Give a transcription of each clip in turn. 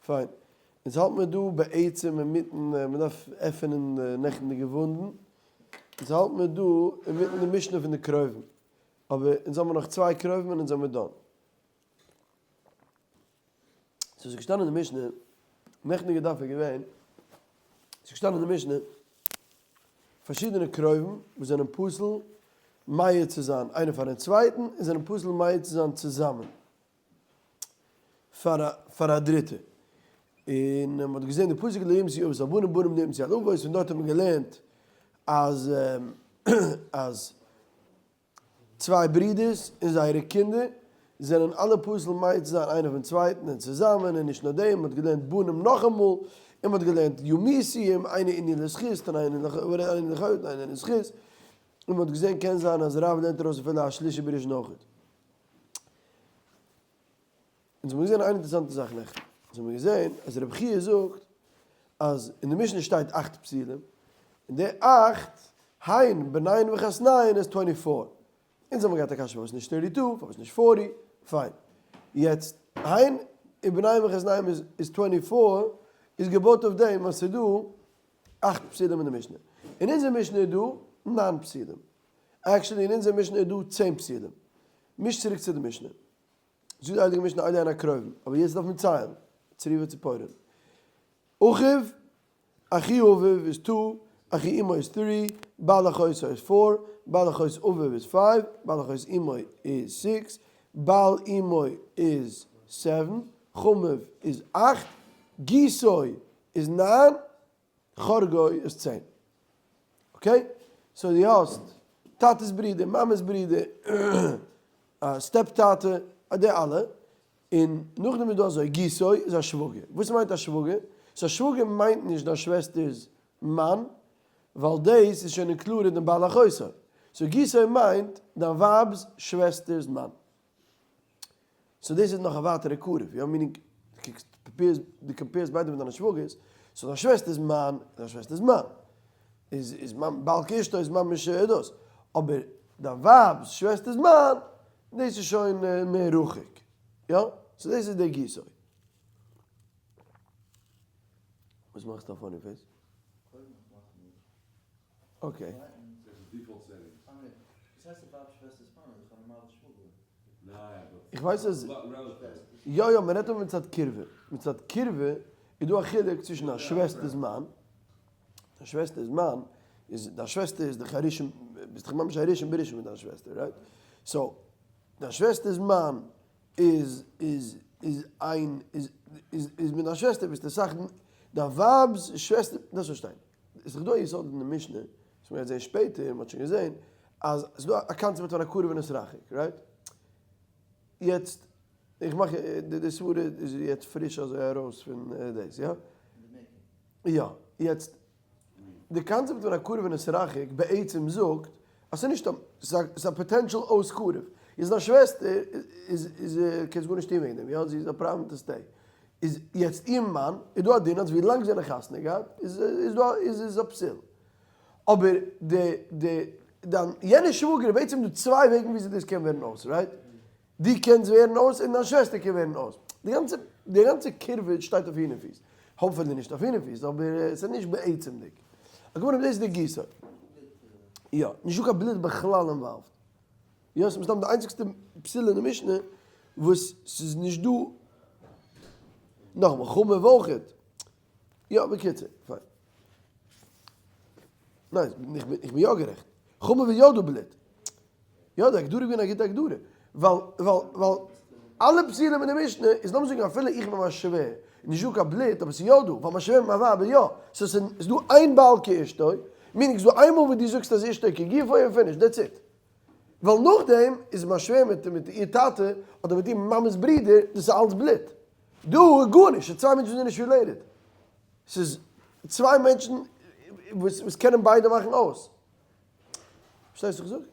פיין. אונז האלט מיר דא בעצם אינמיטן, מען דארף עפענען די נעכטנדיגע וואונדן. אונז האלט מיר דא אינמיטן די משנה פון די קרובים. אבער אונז האבן נאך צוויי קרובים און אונז זעמיר done. ס'איז געשטאנען אין די משנה, נעכטנדיגע דף איז געווען, ס'איז געשטאנען אין די משנה, פארשידענע קרובים וואס זענען פסול מעיד צו זיין איינער פארן צווייטן און זענען פסול מעיד צו זיין צוזאמען פאר א פאר א דריטע. און מען האט געזען די פסוק לא יומתו אבות על בנים בנים לא יומתו על אבות, פון דארט האט מען געלערנט אז אז צוויי ברידערס און זייערע קינדער זענען אלע פסול מעיד צו זיין איינער פון צווייטן און צוזאמען, און נישט נאר דעם, מען האט געלערנט בנים נאכאמאל, און מען האט געלערנט יומתו, איינער ענין לזכות און איינער לחוב און איינער לזכות, און מען האט געזען קען זיין אז רב לערנט ארויס אפילו א שלישי בראשון אויכעט. אונז האבן געזען איין אינטערעסאנטע זאך נעכטן, אונז האבן געזען אז רבי חייא זאגט אז אין די משנה שטייט אכט פסולים, און די אכט, הן בניהן וחתניהן איז twenty four. אונז האבן געהאט א קשיא פארוואס נישט thirty two, פארוואס נישט forty, פיין. יעצט הן ובניהן וחתניהן איז twenty four איז געבויט אויף דעם אז ס'איז דא אכט פסולים אין די משנה. אין אונזער משנה איז דא ניין פסולים. actually אין אונזער משנה איז דא צען פסולים. מיש צוריק צו די משנה. זאגט די הייליגע משנה אלו הן הקרובים, אבער יעצט דארף מען ציילן, צריבה ציפורים. אחיו, אחי אביו איז two, אחי אמו איז three, בעל אחותו איז four, בעל אחות אביו איז five, בעל אחות אמו איז six, בעל אמו איז seven, חמיו איז אכט, גיסו איז ניין, חורגו איז צען. okay? so דו האסט טאטע'ס ברודער, מאמע'ס ברודער, step טאטע, די אלע, און נאכדעם איז דא אזוי, גיסו איז א שוואגער. וואס מיינט א שוואגער? so א שוואגער מיינט נישט דיין שוועסטער'ס מאן, ווייל דאס איז שוין included אין בעל אחותו. so גיסו מיינט דיין ווייב'ס שוועסטער'ס מאן. so דאס איז נאך א ווייטערע קרוב, יא? meaning, דו compare סט ביידע מיט דיינע שוואגערס, so דיין שוועסטער'ס מאן איז דיין שוועסטער'ס מאן, איז איז בעל כאשתו איז ממש דאס, אבער דיין ווייב'ס שוועסטער'ס מאן, דאס איז שוין מער רחוק, יא? so דאס איז דער גיסו. וואס מאכסטו א funny face? okay. איך ווייס אז, יא יא, מען רעדט אבער מצד קירבה, מצד קירבה איז דא א חילוק צווישן א שוועסטער'ס מאן, א שוועסטער'ס מאן איז, דיין שוועסטער איז דאך א ראשון, ביסט דאך ממש א ראשון בראשון מיט דיין שוועסטער, right? so, דיין שוועסטער'ס מאן איז איז איז איין איז איז איז מיט דיין שוועסטער ביסטו אסאך, דיין ווייב'ס שוועסטער, דארפסט פארשטיין, עס איז דאך דא א יסוד אין די משנה, וואס מ'גייט זען שפעטער, מ'האט שוין געזען, אז ס'איז דא א קאנצעפט פון א קרוב ונתרחק, right? יעצט, איך מאך, די סברה איז יעצט פריש אזוי ארויס פון דאס, יא? יא, יעצט, די קאנצעפט פון א קרוב ונתרחק בעצם זאגט אז ס'איז נישט א, ס'איז א potential אויס קרוב. איז דיין שוועסטער איז איז קענסט גארנישט טון וועגן דעם, יא? זי איז א problem to stay. איז יעצט איר מאן, איז דא א דין אז ווי לאנג זיי זענען חתונה געהאט איז איז דא איז איז א פסול. אבער די די דיין יענע שוואגער איז בעצם דא צוויי וועגן וויאזוי דאס קען ווערן אויס, right? דו קענסט ווערן אויס און דיין שוועסטער קען ווערן אויס. די גאנצע די גאנצע קירבה שטייט אויף הינער פיס. hopefully נישט אויף הינער פיס, אבער ס'איז נישט בעצם'דיג. על כל פנים דאס איז די גיסא. יא, נישטא קיין בלוט בכלל involved. יא, ס'איז מסתם די איינציגסטע פסול אין די משנה וואס ס'איז נישט דא. נאכאמאל, חמיו אויכעט. יא, בקיצור, פיין. ניין, איך בין יא גערעכט. חמיו איז יא דא בלוט. יא, די הגדרה איז געווען א גוטע הגדרה. ווייל, ווייל, ווייל אלע פסולים אין די משנה איז לאמיר זאגן אפילו איך בין מיין שווער, איז נישט דא קיין בלוט, אבער ס'איז יא דא, ווייל מיין שווער מיט מיין ווייב איז יא. so ס'איז דא איין בעל כאשתו, meaning ס'איז דא איין מאל וואס דו זאגסט אז אשתו כגופו און finish, that's it. ווייל נאכדעם איז מיין שווער מיט מיט איר טאטע אדער מיט איר מאמע'ס ברודער, דאס איז אלץ בלוט. דא איז גארנישט, ס'איז צוויי מענטשן וואס זענען נישט related. ס'איז צוויי מענטשן וואס וואס קענען ביידע מאכן אויס. פארשטייסט וואס איך זאג?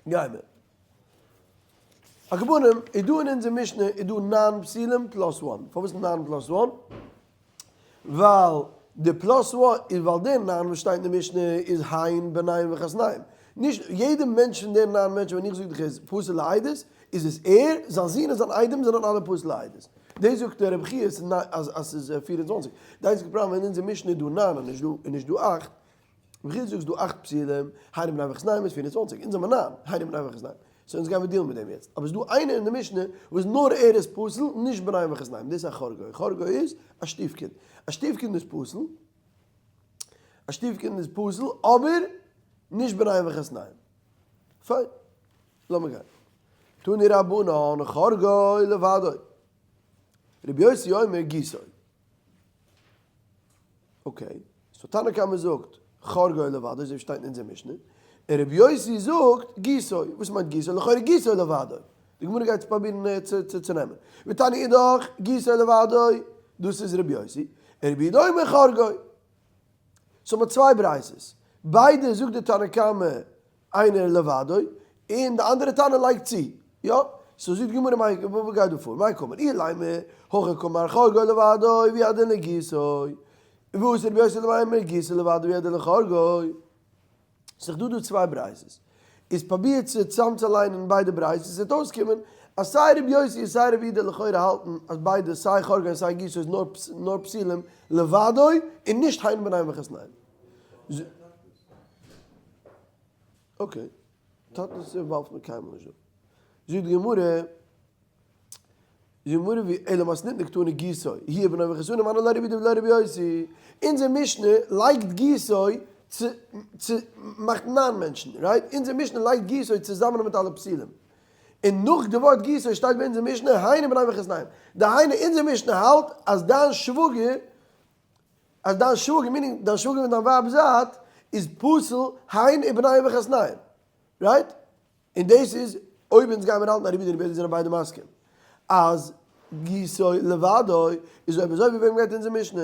גיימער. על כל פנים, איז דא אין אונזער משנה איז דא ניין פסולים plus one. פארוואס ניין plus one? ווייל די plus one איז ווייל די ניין וואס שטייט אין די משנה איז הן בניהן וחתניהן. נישט יעדע מענטש פון די ניין מענטשן ווען איך זאג דיך איז פסול לעדות, איז עס ער, זיין זון און זיין איידעם זענען אלע פסול'ע עדות. דאס זאגט רבי חייא אז אז ס'איז 24. די איינציגע פראבלעם אין אונזער משנה איז דא נײַן און נישט דא און נישט דא אַכט. רבי חייא זאגט ס'איז דא אַכט פסולים, הן ובניהם וחתניהם איז 24, אונז האבן נײַן, הן ובניהם וחתניהם. so אונז גיימיר deal ן מיט דעם יעצט. אבער ס'איז דא איינער אין די משנה וואס נאר ער איז פסול, נישט בניהם וחתניהם. דאס איז א חורגו. חורגו איז א שטיף קינד. א שטיף קינד איז פסול. א שטיף קינד איז פסול, אבער נישט בניהם וחתניהם. פיין. לאמיר גיין. תנו רבנן חורגו לבדו. רבי יוסי אומר גיסו. okay, so תנא קמא זאגט חורגו לבדו, אזוי ווי שטייט אין אונזער משנה, און רבי יוסי זאגט גיסו, וואס מיינט גיסו? לכאורה גיסו לבדו. די גמרא גייט פרובירן צו צונעמען. ותניא אידך גיסו לבדו, דאס איז רבי יוסי, און רבי יהודה אומר חורגו. so האבן מיר צוויי ברייתות, ביידע זאגט די תנא קמא איינער לבדו, און די אנדערע תנא לייגט צו, יא? so זאגט די גמרא מאי, וואס גייט דא פאר? מאי קאמר, אילימא הכי קאמר חורגו לבדו והוא הדין לגיסו, ואתא רבי יוסי למימר גיסו לבדו והוא הדין לחורגו. ס'איז דא דא צוויי ברייתות, איז פראביר צו צוזאמצוליינען ביידע ברייתות, עס וועט אויסקומען אז סיי רבי יוסי און סיי רבי יהודה לכאורה האלטן אז ביידע סיי חורגו און סיי גיסו איז נאר פסולים לבדו און נישט הן ובניהם וחתניהם. okay, טאטעס involve ט מען קיינמאל נישט דא. זאגט די גמרא, זאגט די גמרא ווי אלא מתניתין דקתני גיסו, הוא ובנו וחתנו מני לא רבי יהודה ולא רבי יוסי, אונזער משנה לייגט גיסו צו צו מאכט ניין מענטשן, right? אונזער משנה לייגט גיסו צוזאמען מיט אלע פסולים. און נאך די ווארט גיסו שטייט ביי אונזער משנה הן ובניהם וחתניהם. דהיינו אונזער משנה האלט אז דיין שוואגער אז דיין שוואגער, meaning דיין שוואגער פון דיין ווייב'ס זייט, איז פסול הן ובניהם וחתניהם. right? און דאס איז אויב אונז גיימיר האלטן אז רבי יהודה און רבי יוסי זענען ביידע מסכים אז גיסו לבדו, איז אויב אזוי ווי וועם גייט אונזער משנה?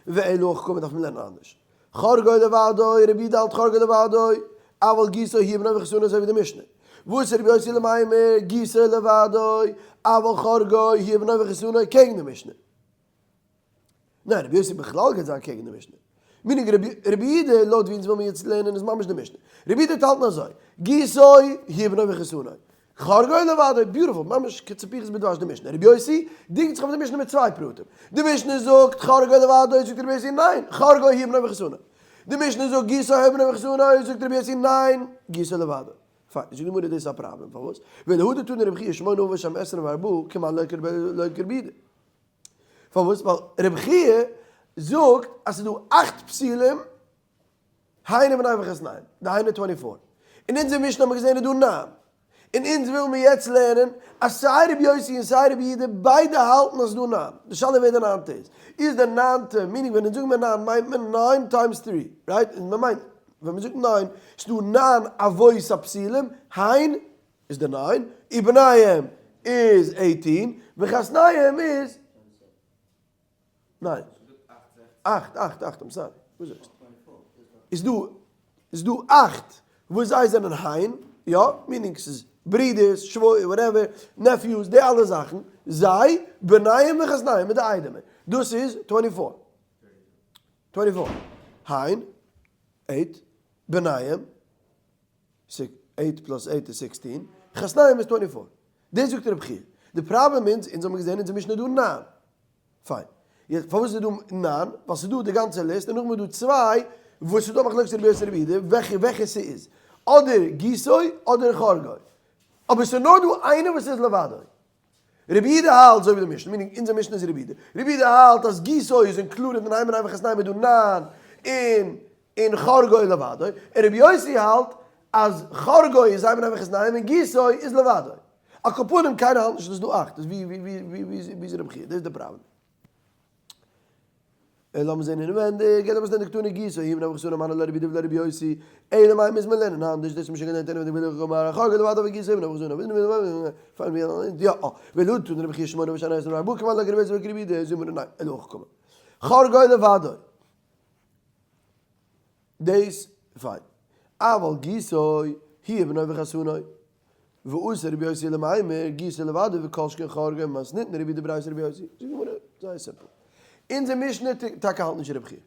ואלא הכי קאמר דארף מען לערנען אנדערש. חורגו לבדו, רבי יהודה האלט חורגו לבדו, אבל גיסו הוא ובנו וחתנו אזוי ווי די משנה. ואתא רבי יוסי למימר גיסו לבדו, אבל חורגו הוא ובנו וחתנו קעגן די משנה. ניין, רבי יוסי בכלל גייט זיין קעגן די משנה. meaning רבי יהודה, לויט ווי אונז ווילן מיר יעצט לערנען איז ממש די משנה. רבי יהודה האלט אזוי, גיסו הוא ובנו וחתנו. חורגו לבדו, beautiful, ממש כצפיחית בדבש די משנה. רבי יוסי דינגט זיך אויף די משנה מיט צוויי פרטים. די משנה זאגט חורגו לבדו, זאגט רבי יוסי ניין, חורגו הוא ובנו וחתנו. די משנה זאגט גיסו הוא ובנו וחתנו, זאגט רבי יוסי ניין, גיסו לבדו. פיין, זאגט די גמרא דאס איז א פראבלעם, פארוואס? ווייל הא דתני רבי חייא שמונה אבות שהם עשרים וארבעה כמאן לא כרבי יהודה. פארוואס? ווייל רבי חייא זאגט אז ס'איז דא אכט פסולים הן ובניהם וחתניהם, דהיינו twenty four. אין אונזער משנה האט מען געזען איז דא ניין. און אונז ווילן מיר יעצט לערנען אז סיי רבי יוסי און סיי רבי יהודה ביידע האלטן אז ס'איז דא ניין. די שאלה איז ווער די ניינטע איז. איז די ניינטע, meaning ווען אונז זאגן מיר ניין מיינט מען ניין times three, right? און מ'מיינט ווען מ'זאגט ניין, ס'איז דא ניין אבות הפסולים, הן איז די ניין, ובניהם איז eighteen, וחתניהם איז ניין. אכט, אכט, אכט, I'm sorry. וואס זאגסטו? איז דא, איז דא אכט וואס זיי זענען הן, יא, meaning ס'איז ברידערס, שוואויער, whatever, nephews, די אלע זאכן, זיי, בניהם וחתניהם מיט די איידעמער, דאס איז twenty four. twenty four. הן, eight, בניהם, eight plus eight איז 16, חתניהם איז twenty four. דאס זאגט רבי חייא. די פראבלעם איז, אונז האבן געזען אונזער משנה איז דא ניין. פיין. יעצט פארוואס איז דא ניין? ווייל ס'איז דא די גאנצע ליסט און נאכדעם איז דא צוויי וואס ס'איז דא מחלוקת רבי יוסי רבי יהודה וועלכע וועלכע ס'איז. אדער גיסו אדער חורגו. אבער ס'איז נאר דא איינער וואס איז לבדו. רבי יהודה האלט אזוי ווי די משנה, meaning אונזער משנה איז רבי יהודה. רבי יהודה האלט אז גיסו איז included אין הן ובניהם וחתניהם איז דא ניין און און חורגו לבדו. און רבי יוסי האלט אז חורגו איז הן ובניהם וחתניהם און גיסו איז לבדו. על כל פנים קיינער האלט נישט אז ס'איז דא אכט, איז ווי ווי ווי ווי איז רבי חייא? דאס איז די פראבלעם. און לאמיר זען אינעווענדיג, אלא מתניתין דקתני גיסו הוא ובניו וחתניו מני לא רבי יהודה ולא רבי יוסי, אלא מאי מוז מען לערנען אנדערש, דאס האט מען שוין געלערנט אינעווענדיג ולא קאמר חורגו לבדו אבל גיסו הוא ובניו וחתניו, יא, ולא תני רבי חייא שמונה ושנה עשרים וארבעה כמאן לא כרבי יוסי ולא כרבי יהודה, זאגט מען ניין, אלא הכי קאמר חורגו לבדו. דאס פיין. אבל גיסו הוא ובנו וחתנו. ואתא רבי יוסי למימר, גיסו לבדו וכל שכן חורגו מתניתין רבי יהודה ברייתא רבי יוסי. זאגט די גמרא, זייער simple. אונזער משנה טאקע האלט נישט רבי חייא.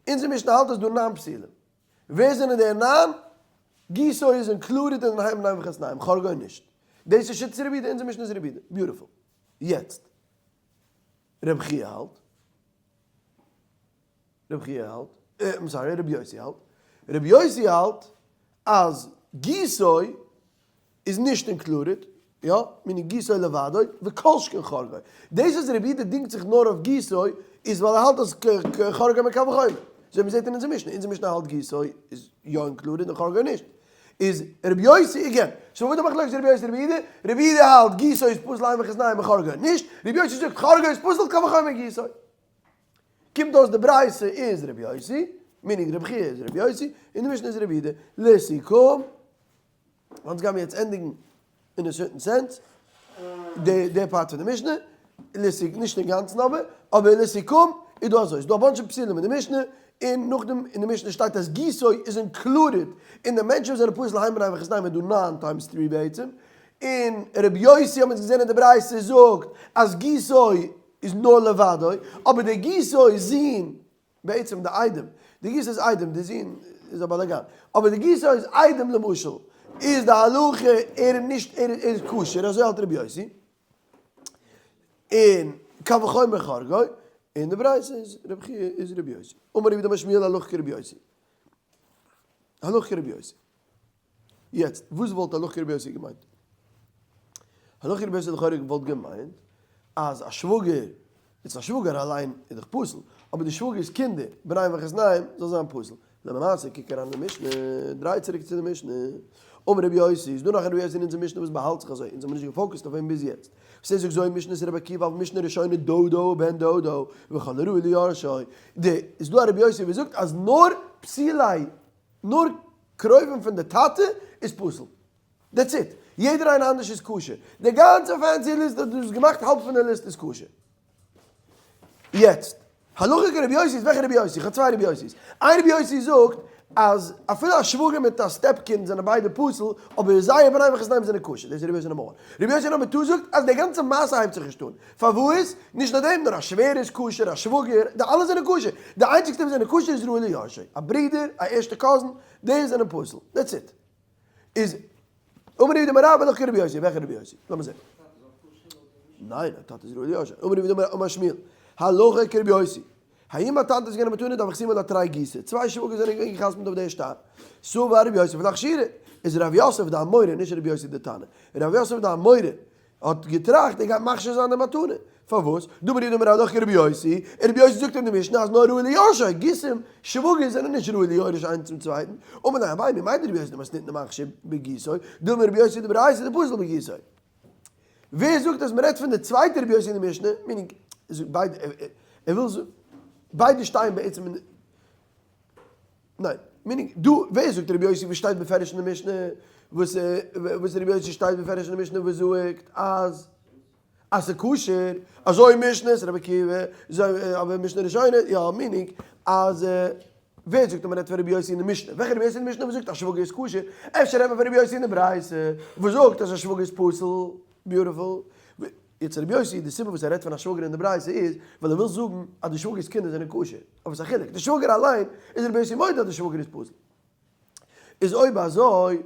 אונזער משנה האלט אז דא ניין פסולים. ווער זענען די ניין? גיסו איז included אין הן בניהם וחתניהם, חורגו נישט. דאס איז שיטת רבי יהודה, אונזער משנה איז רבי יהודה. Beautiful. יעצט, רבי חייא האלט, רבי חייא האלט, I'm sorry, רבי יוסי האלט, רבי יוסי האלט אז גיסו איז נישט included, יא, meaning גיסו לבדו, וכל שכן חורגו. דאס אז רבי יהודה דינגט זיך נאר אויף גיסו איז ווייל ער האלט אז חורגו מקל וחומר. אזוי ווי מ'זעט אין אונזער משנה, אונזער משנה האלט גיסו איז יא included און חורגו נישט. איז רבי יוסי again, so וואס די מחלוקת רבי יוסי רבי יהודה? רבי יהודה האלט גיסו איז פסול הן וחתניהם און חורגו נישט, רבי יוסי זאגט חורגו איז פסול קל וחומר גיסו. קומט אויס די ברייתא איז רבי יוסי, meaning רבי חייא איז רבי יוסי, און די משנה איז רבי יהודה. לסיכום, אונז גיימיר יעצט ענדיגן אין א certain sense די די part פון די משנה, לסיכום, נישט אינגאנצן אבער, אבער לסיכום איז דא אזוי, ס'איז דא א bunch פון פסולים אין די משנה, און נאכדעם אין די משנה שטייט אז גיסו איז included אין די מענטשן וואס זענען פסול הן בניהם וחתניהם איז דא 9 times 3 בעצם, און רבי יוסי האבן אונז געזען אין די ברייתא זאגט אז גיסו איז נאר לבדו, אבער די גיסו זון, בעצם די איידעם, די גיסו איז איידעם, די זון איז א באלאגאן, אבער די גיסו איז איידעם למשל, איז די הלכה ער איז נישט ער איז כשר, אזוי האלט רבי יוסי, און קל וחומר חורגו, און די ברייתא איז רבי חייא איז רבי יוסי, אמר רב יהודה אמר שמואל הלכה כרבי יוסי, הלכה כרבי יוסי. יעצט, וואס וואלט הלכה כרבי יוסי געמיינט? הלכה כרבי יוסי לכאורה וואלט געמיינט אז א שוואגער, יעצט א שוואגער אליין איז דאך פסול, אבער די שוואגער'ס קינדער, בניהם וחתניהם, זאל זיין פסול. למעשה קוק אריין אין די משנה, דריי צוריק צו די משנה, אמר רבי יוסי, איז דא נאך א רבי יוסי אין אונזער משנה וואס באהאלט זיך אזוי, אונז האבן נישט גע focused אויף אים ביז יעצט. וואס ער זאגט זוהי משנת רבי עקיבא אבל משנה ראשונה דודו ובן דודו וכל הראוי ליורשו. די, איז דא א רבי יוסי וואס זאגט אז נאר פסולי נאר קרובים פון די טאטע איז פסול. That's it. יעדער איינער אנדערש איז כשר. די גאנצע fancy list וואס דו האסט געמאכט האלב פון די ליסט איז כשר. יעצט, הלכה כרבי יוסי איז וועלכע רבי יוסי? איך האב צוויי רבי יוסי'ס. איין רבי יוסי זאגט אז אפילו א שוואגער מיט א step קינד זענען ביידע פסול, אבער זייער בני וחתניהם זענען כשר. דאס איז רבי יוסי number one. רבי יוסי number two זאגט אז די גאנצע מעשה הייבט זיך נישט אן. פארוואס? נישט נאר דעם, נאר א שווער איז כשר, א שוואגער, די אלע זענען כשר. די איינציגסטע וואס זענען כשר איז ראוי ליורשו. א ברודער, א ערשטע cousin, די זענען פסול. That's it. איז אמר רב יהודה אמר רב הלכה כרבי יוסי, וועלכע רבי יוסי? לאמיר זען. ניין, א טאטע איז ראוי ליורשו. אמר רב יהודה אמר שמואל, הלכה כרבי יוסי. האם מתנתא איז געווען א מתנה דארף איך שימען א תרי גיסא. צוויי שוואגער זענען געווען געחתמ'ט אויף די שטר. סבר רב יוסף להכשירה. איז רב יוסף די אמורא, נישט רבי יוסי די תנא. רב יוסף די אמורא האט געטראכט ער גייט מכשיר זיין די מתנה. פארוואס? דאמר רב יהודה אמר הלכה כרבי יוסי, און רבי יוסי זאגט אין די משנה אז נאר ראוי ליורשו, גיסים, שוואגער זענען נישט ראוי ליורש איינס צום צווייטן, אמר ליה אביי ממאי דרבי יוסי דמתניתין דמכשיר בגיסו, דאמר רבי יוסי דברייתא דפסיל בגיסו. ווער זאגט אז מ'רעדט פון די צווייטע רבי יוסי אין די משנה, meaning, ביידע, ער וויל זאגן, ביידע שטייען בעצם אין. ניין, meaning, דא, ווער זאגט רבי יוסי וואס שטייט בפירוש אין די משנה, וואס וואס רבי יוסי שטייט בפירוש אין די משנה וואס זאגט אז אז ס'איז כשר, אזוי משנת רבי עקיבא, אבער משנה ראשונה, יא, meaning, אז ווער זאגט אז מ'רעדט פון רבי יוסי אין די משנה, וועלכע רבי יוסי אין די משנה וואס זאגט אז שוואגער איז כשר, אפשר רעדט מען פון רבי יוסי אין די ברייתא וואס זאגט אז א שוואגער איז פסול, Beautiful. יעצט רבי יוסי, די סיבה וואס ער רעדט פון א שוואגער אין די ברייתא איז, ווייל ער וויל זאגן אז די שוואגער'ס קינדער זענען כשר. אבער ס'איז א חילוק, די שוואגער אליין איז רבי יוסי מודה אז די שוואגער איז פסול. איז אויב אזוי,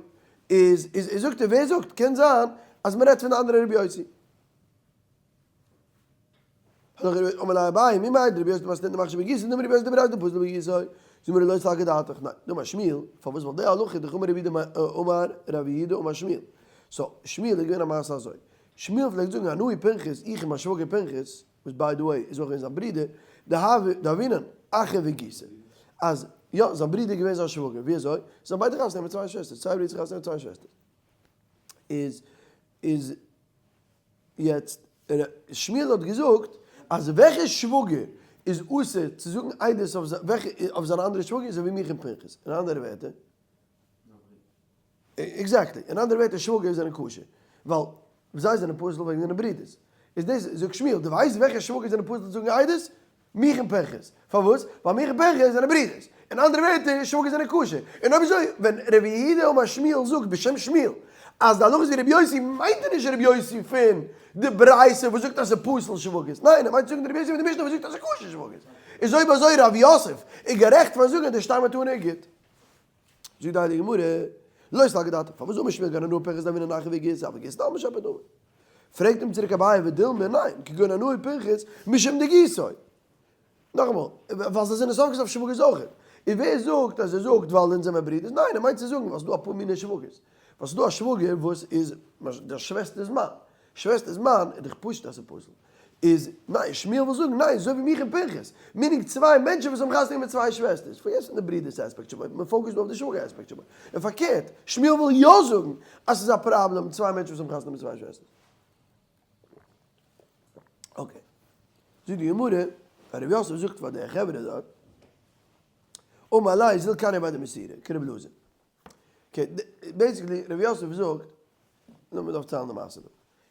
איז איז זאגט ער, ווער זאגט? קען זיין אז מ'רעדט פון די אנדערע רבי יוסי. אמר ליה אביי, מי מאי דרבי יוסי דמתניתין דמכשיר בגיסו, דאמר רבי יוסי דברייתא דפסיל בגיסו. זאגט די גמרא לא סלקא דעתך, ניין, דאמר שמואל, פארוואס ווייל די הלכה איז דאך אמר רב יהודה אמר רב יהודה אמר שמואל. So, שמואל איז געווען א מעשה אזוי. שמואל פלעגט זאגן אנא ופנחס, איך און מיין שוואגער פנחס, וואס by the way איז אויך געווען זיין ברודער, דהוינן אחי וגיסי. אז יא, זיין ברודער איז געווען זיין שוואגער, ווי אזוי? זיי האבן ביידע חתונה מיט צוויי שוועסטערס, צוויי ברידער חתונה מיט צוויי שוועסטערס. איז איז יעצט שמואל האט געזאגט אז וועלכע שוואגער איז אסור צו זאגן עדות אויף זיין אנדערע שוואגער איז אזוי ווי מיך און פנחס, אין אנדערע ווערטער exactly, אין אנדערע ווערטער שוואגער זענען כשר, ווייל זיי זענען פסול וועגן זענען ברידערס. איז דאס, זאגט שמואל, דו ווייסט וועלכע שוואגער זענען פסול צו זאגן עדות? מיך און פנחס. פארוואס? ווייל מיך און פנחס זענען ברידערס. אין אנדערע ווערטער, שוואגער זענען כשר. און אויב אזוי, ווען רבי יהודה אמר שמואל זאגט בשם שמואל אז די הלכה איז ווי רבי יוסי, מיינט ער נישט רבי יוסי פון די ברייתא וואס זאגט אז ס'איז פסול שוואגערס. ניין, ער מיינט צו זאגן די רבי יוסי פון די משנה וואס זאגט אז ס'איז כשר שוואגערס. איז אויב אזוי רב יוסף איז גערעכט פאר זאגן אז די שטר מתנה איז גוט. זאגט די הייליגע גמרא. לא סלקא דעתך, פארוואס אמר שמואל כגון אנא ופנחס דהוינן אחי וגיסי, אבל גיסין דעלמא שפיר דמי. פרעגט אים צוריק אביי ודילמא, ניין, כגון אנא ופנחס משום דגיסו. נאכאמאל, ווייל זיי זענען סוף כל סוף שוואגערס אויכעט. און ווער זאגט אז ער זאגט ווייל אונז זעמער ברידערס? ניין, ער מיינט צו זאגן ווייל ס'דא אפאר מיני שוואגערס. ווייל ס'דא א שוואגער וואס איז דער שוועסטער'ס מאן. שוועסטער'ס מאן איז דאך פשוט אז ס'איז פסול. איז ניין, שמואל וויל זאגן ניין, אזוי ווי מיך און פנחס. meaning צוויי מענטשן וואס האבן חתונה מיט צוויי שוועסטערס. פארגעס פון די ברידערס aspect שבו, מען focus ט דא אויף די שוואגער aspect שבו. און פארקערט, שמואל וויל יא זאגן אז ס'איז א פראבלעם צוויי מענטשן וואס האבן חתונה מיט צוויי שוועסטערס. okay. זאגט די גמרא, הרב יוסף זאגט פאר די חברה דארט, אמר ליה זיל קני בי עדי מסירה, כרבי אלעזר. okay, basically רב יוסף זאגט, נו מען דארף ציילן די מעשה דא.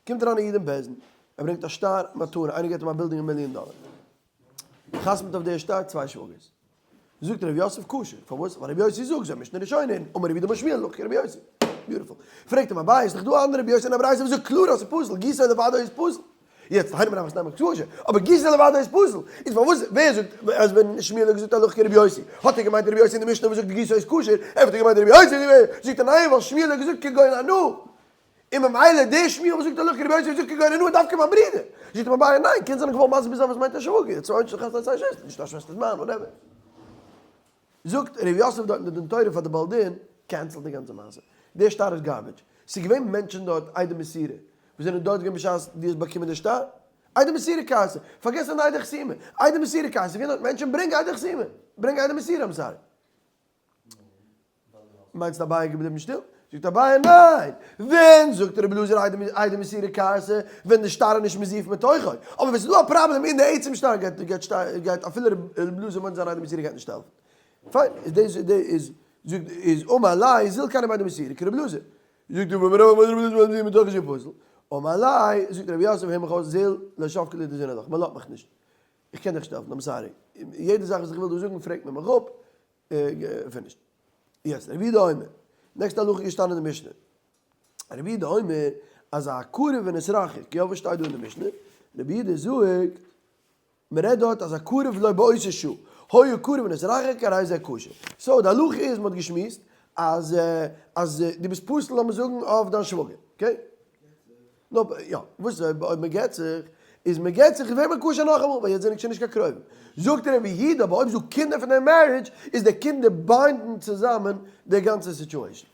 קומט אריין א איד אין בית דין, ער ברענגט א שטר מתנה, איינער געבט אים א בילדינג א מיליאן דאלער. חתמ'ט אויף די שטר צוויי שוואגערס. זאגט ר' יוסף כשר, פארוואס? ווייל רבי יוסי זאגט זו משנה ראשונה, און אמר רבי יהודה אמר שמואל הלכה כרבי יוסי. beautiful. פרעגט אים אביי, איז דאך דא א אנדערע רבי יוסי אין א ברייתא וואס זאגט קלאר אז ס'איז פסול, גיסו לבדו איז פסול. יעצט היינו מרב חסנאי כשר, אבער גיסו לבדו איז פסול. איז פארוואס, ווער זאגט אז ווען שמואל האט געזאגט הלכה כרבי יוסי, האט ער געמיינט רבי יוסי אין די משנה וואס זאגט גיסו איז כשר, אפשר האט ער געמיינט רבי יוסי, זאגט ער ניין ווייל שמואל האט געזאגט כגון אנא. און ממילא דער שמואל וואס זאגט הלכה כרבי יוסי זאגט כגון אנא דווקא מיין ברודער. זאגט אים אביי ניין, קען זיין איך וואלט מסביר זיין וואס מיינט א שוואגער, צוויי מענטשן חתונה צוויי שוועסטער, נישט א שוועסטער'ס מאן, whatever. זאגט ר' יוסף דארט אין די דין תורה פאר די בעל דין, cancel די גאנצע מעשה, דער שטר איז garbage, ס'איז געווען מענטשן דארט עדי מסירה, וואס זענען דארט געווען בשעת דו האסט באקומען די שטר, עדי מסירה קארסע, פארגעס אן עדי חתימה, עדי מסירה קארסע, ס'איז געווען דארט מענטשן, ברענג עדי חתימה, ברענג עדי מסירה, I'm sorry. מיינסט אביי איז געבליבן שטיל? זאגט אביי ניין! ווען זאגט רבי אלעזר עדי מסירה כרתי ווען די שטר איז נישט מזויף מתוכו, אבער ווען ס'איז דא א פראבלעם אין די עצם שטר גייט גייט אפילו רבי אלעזר מודה זיין עדי מסירה גייט נישט העלפן. פיין איז דאס איז זאגט איז אמר ליה זיל קני בי עדי מסירה כרבי אלעזר. זאגט רבי רבי מודה רבי אלעזר מזויף מתוכו שהוא פסול. אמר ליה זאגט רבי יוסף הער מיך אויס זיל לא שבקי לי דאזונא לך מ'לאזט מיך נישט איך קען דיך נישט העלפן I'm sorry יעדע זאך וואס איך וויל דא זאגן פרעגט מען מיך אפ finished. יעצט רבי יהודה אומר, נעקסטע הלכה געשטאנען אין די משנה. רבי יהודה אומר אז הקרוב ונתרחק, יא וואס שטייט דא אין די משנה? רבי יהודה זאגט, מען רעדט דארט אז הקרוב לא באותה שעה, היה קרוב ונתרחק הרי זה כשר. so די הלכה איז מען האט געשמועסט אז אז דו ביסט פסול לאמיר זאגן אויף דיין שוואגער, okay? נו, יא, וואס איז אויב מען גט זיך? איז מען גט זיך איז ווערט מען כשר נאכאמאל, ווייל יעצט זענען שוין נישט קיין קרובים. זאגט רבי יהודה, אבער אויב איז דא קינדער פון די marriage, איז די קינדער bind ן צוזאמען די גאנצע situation.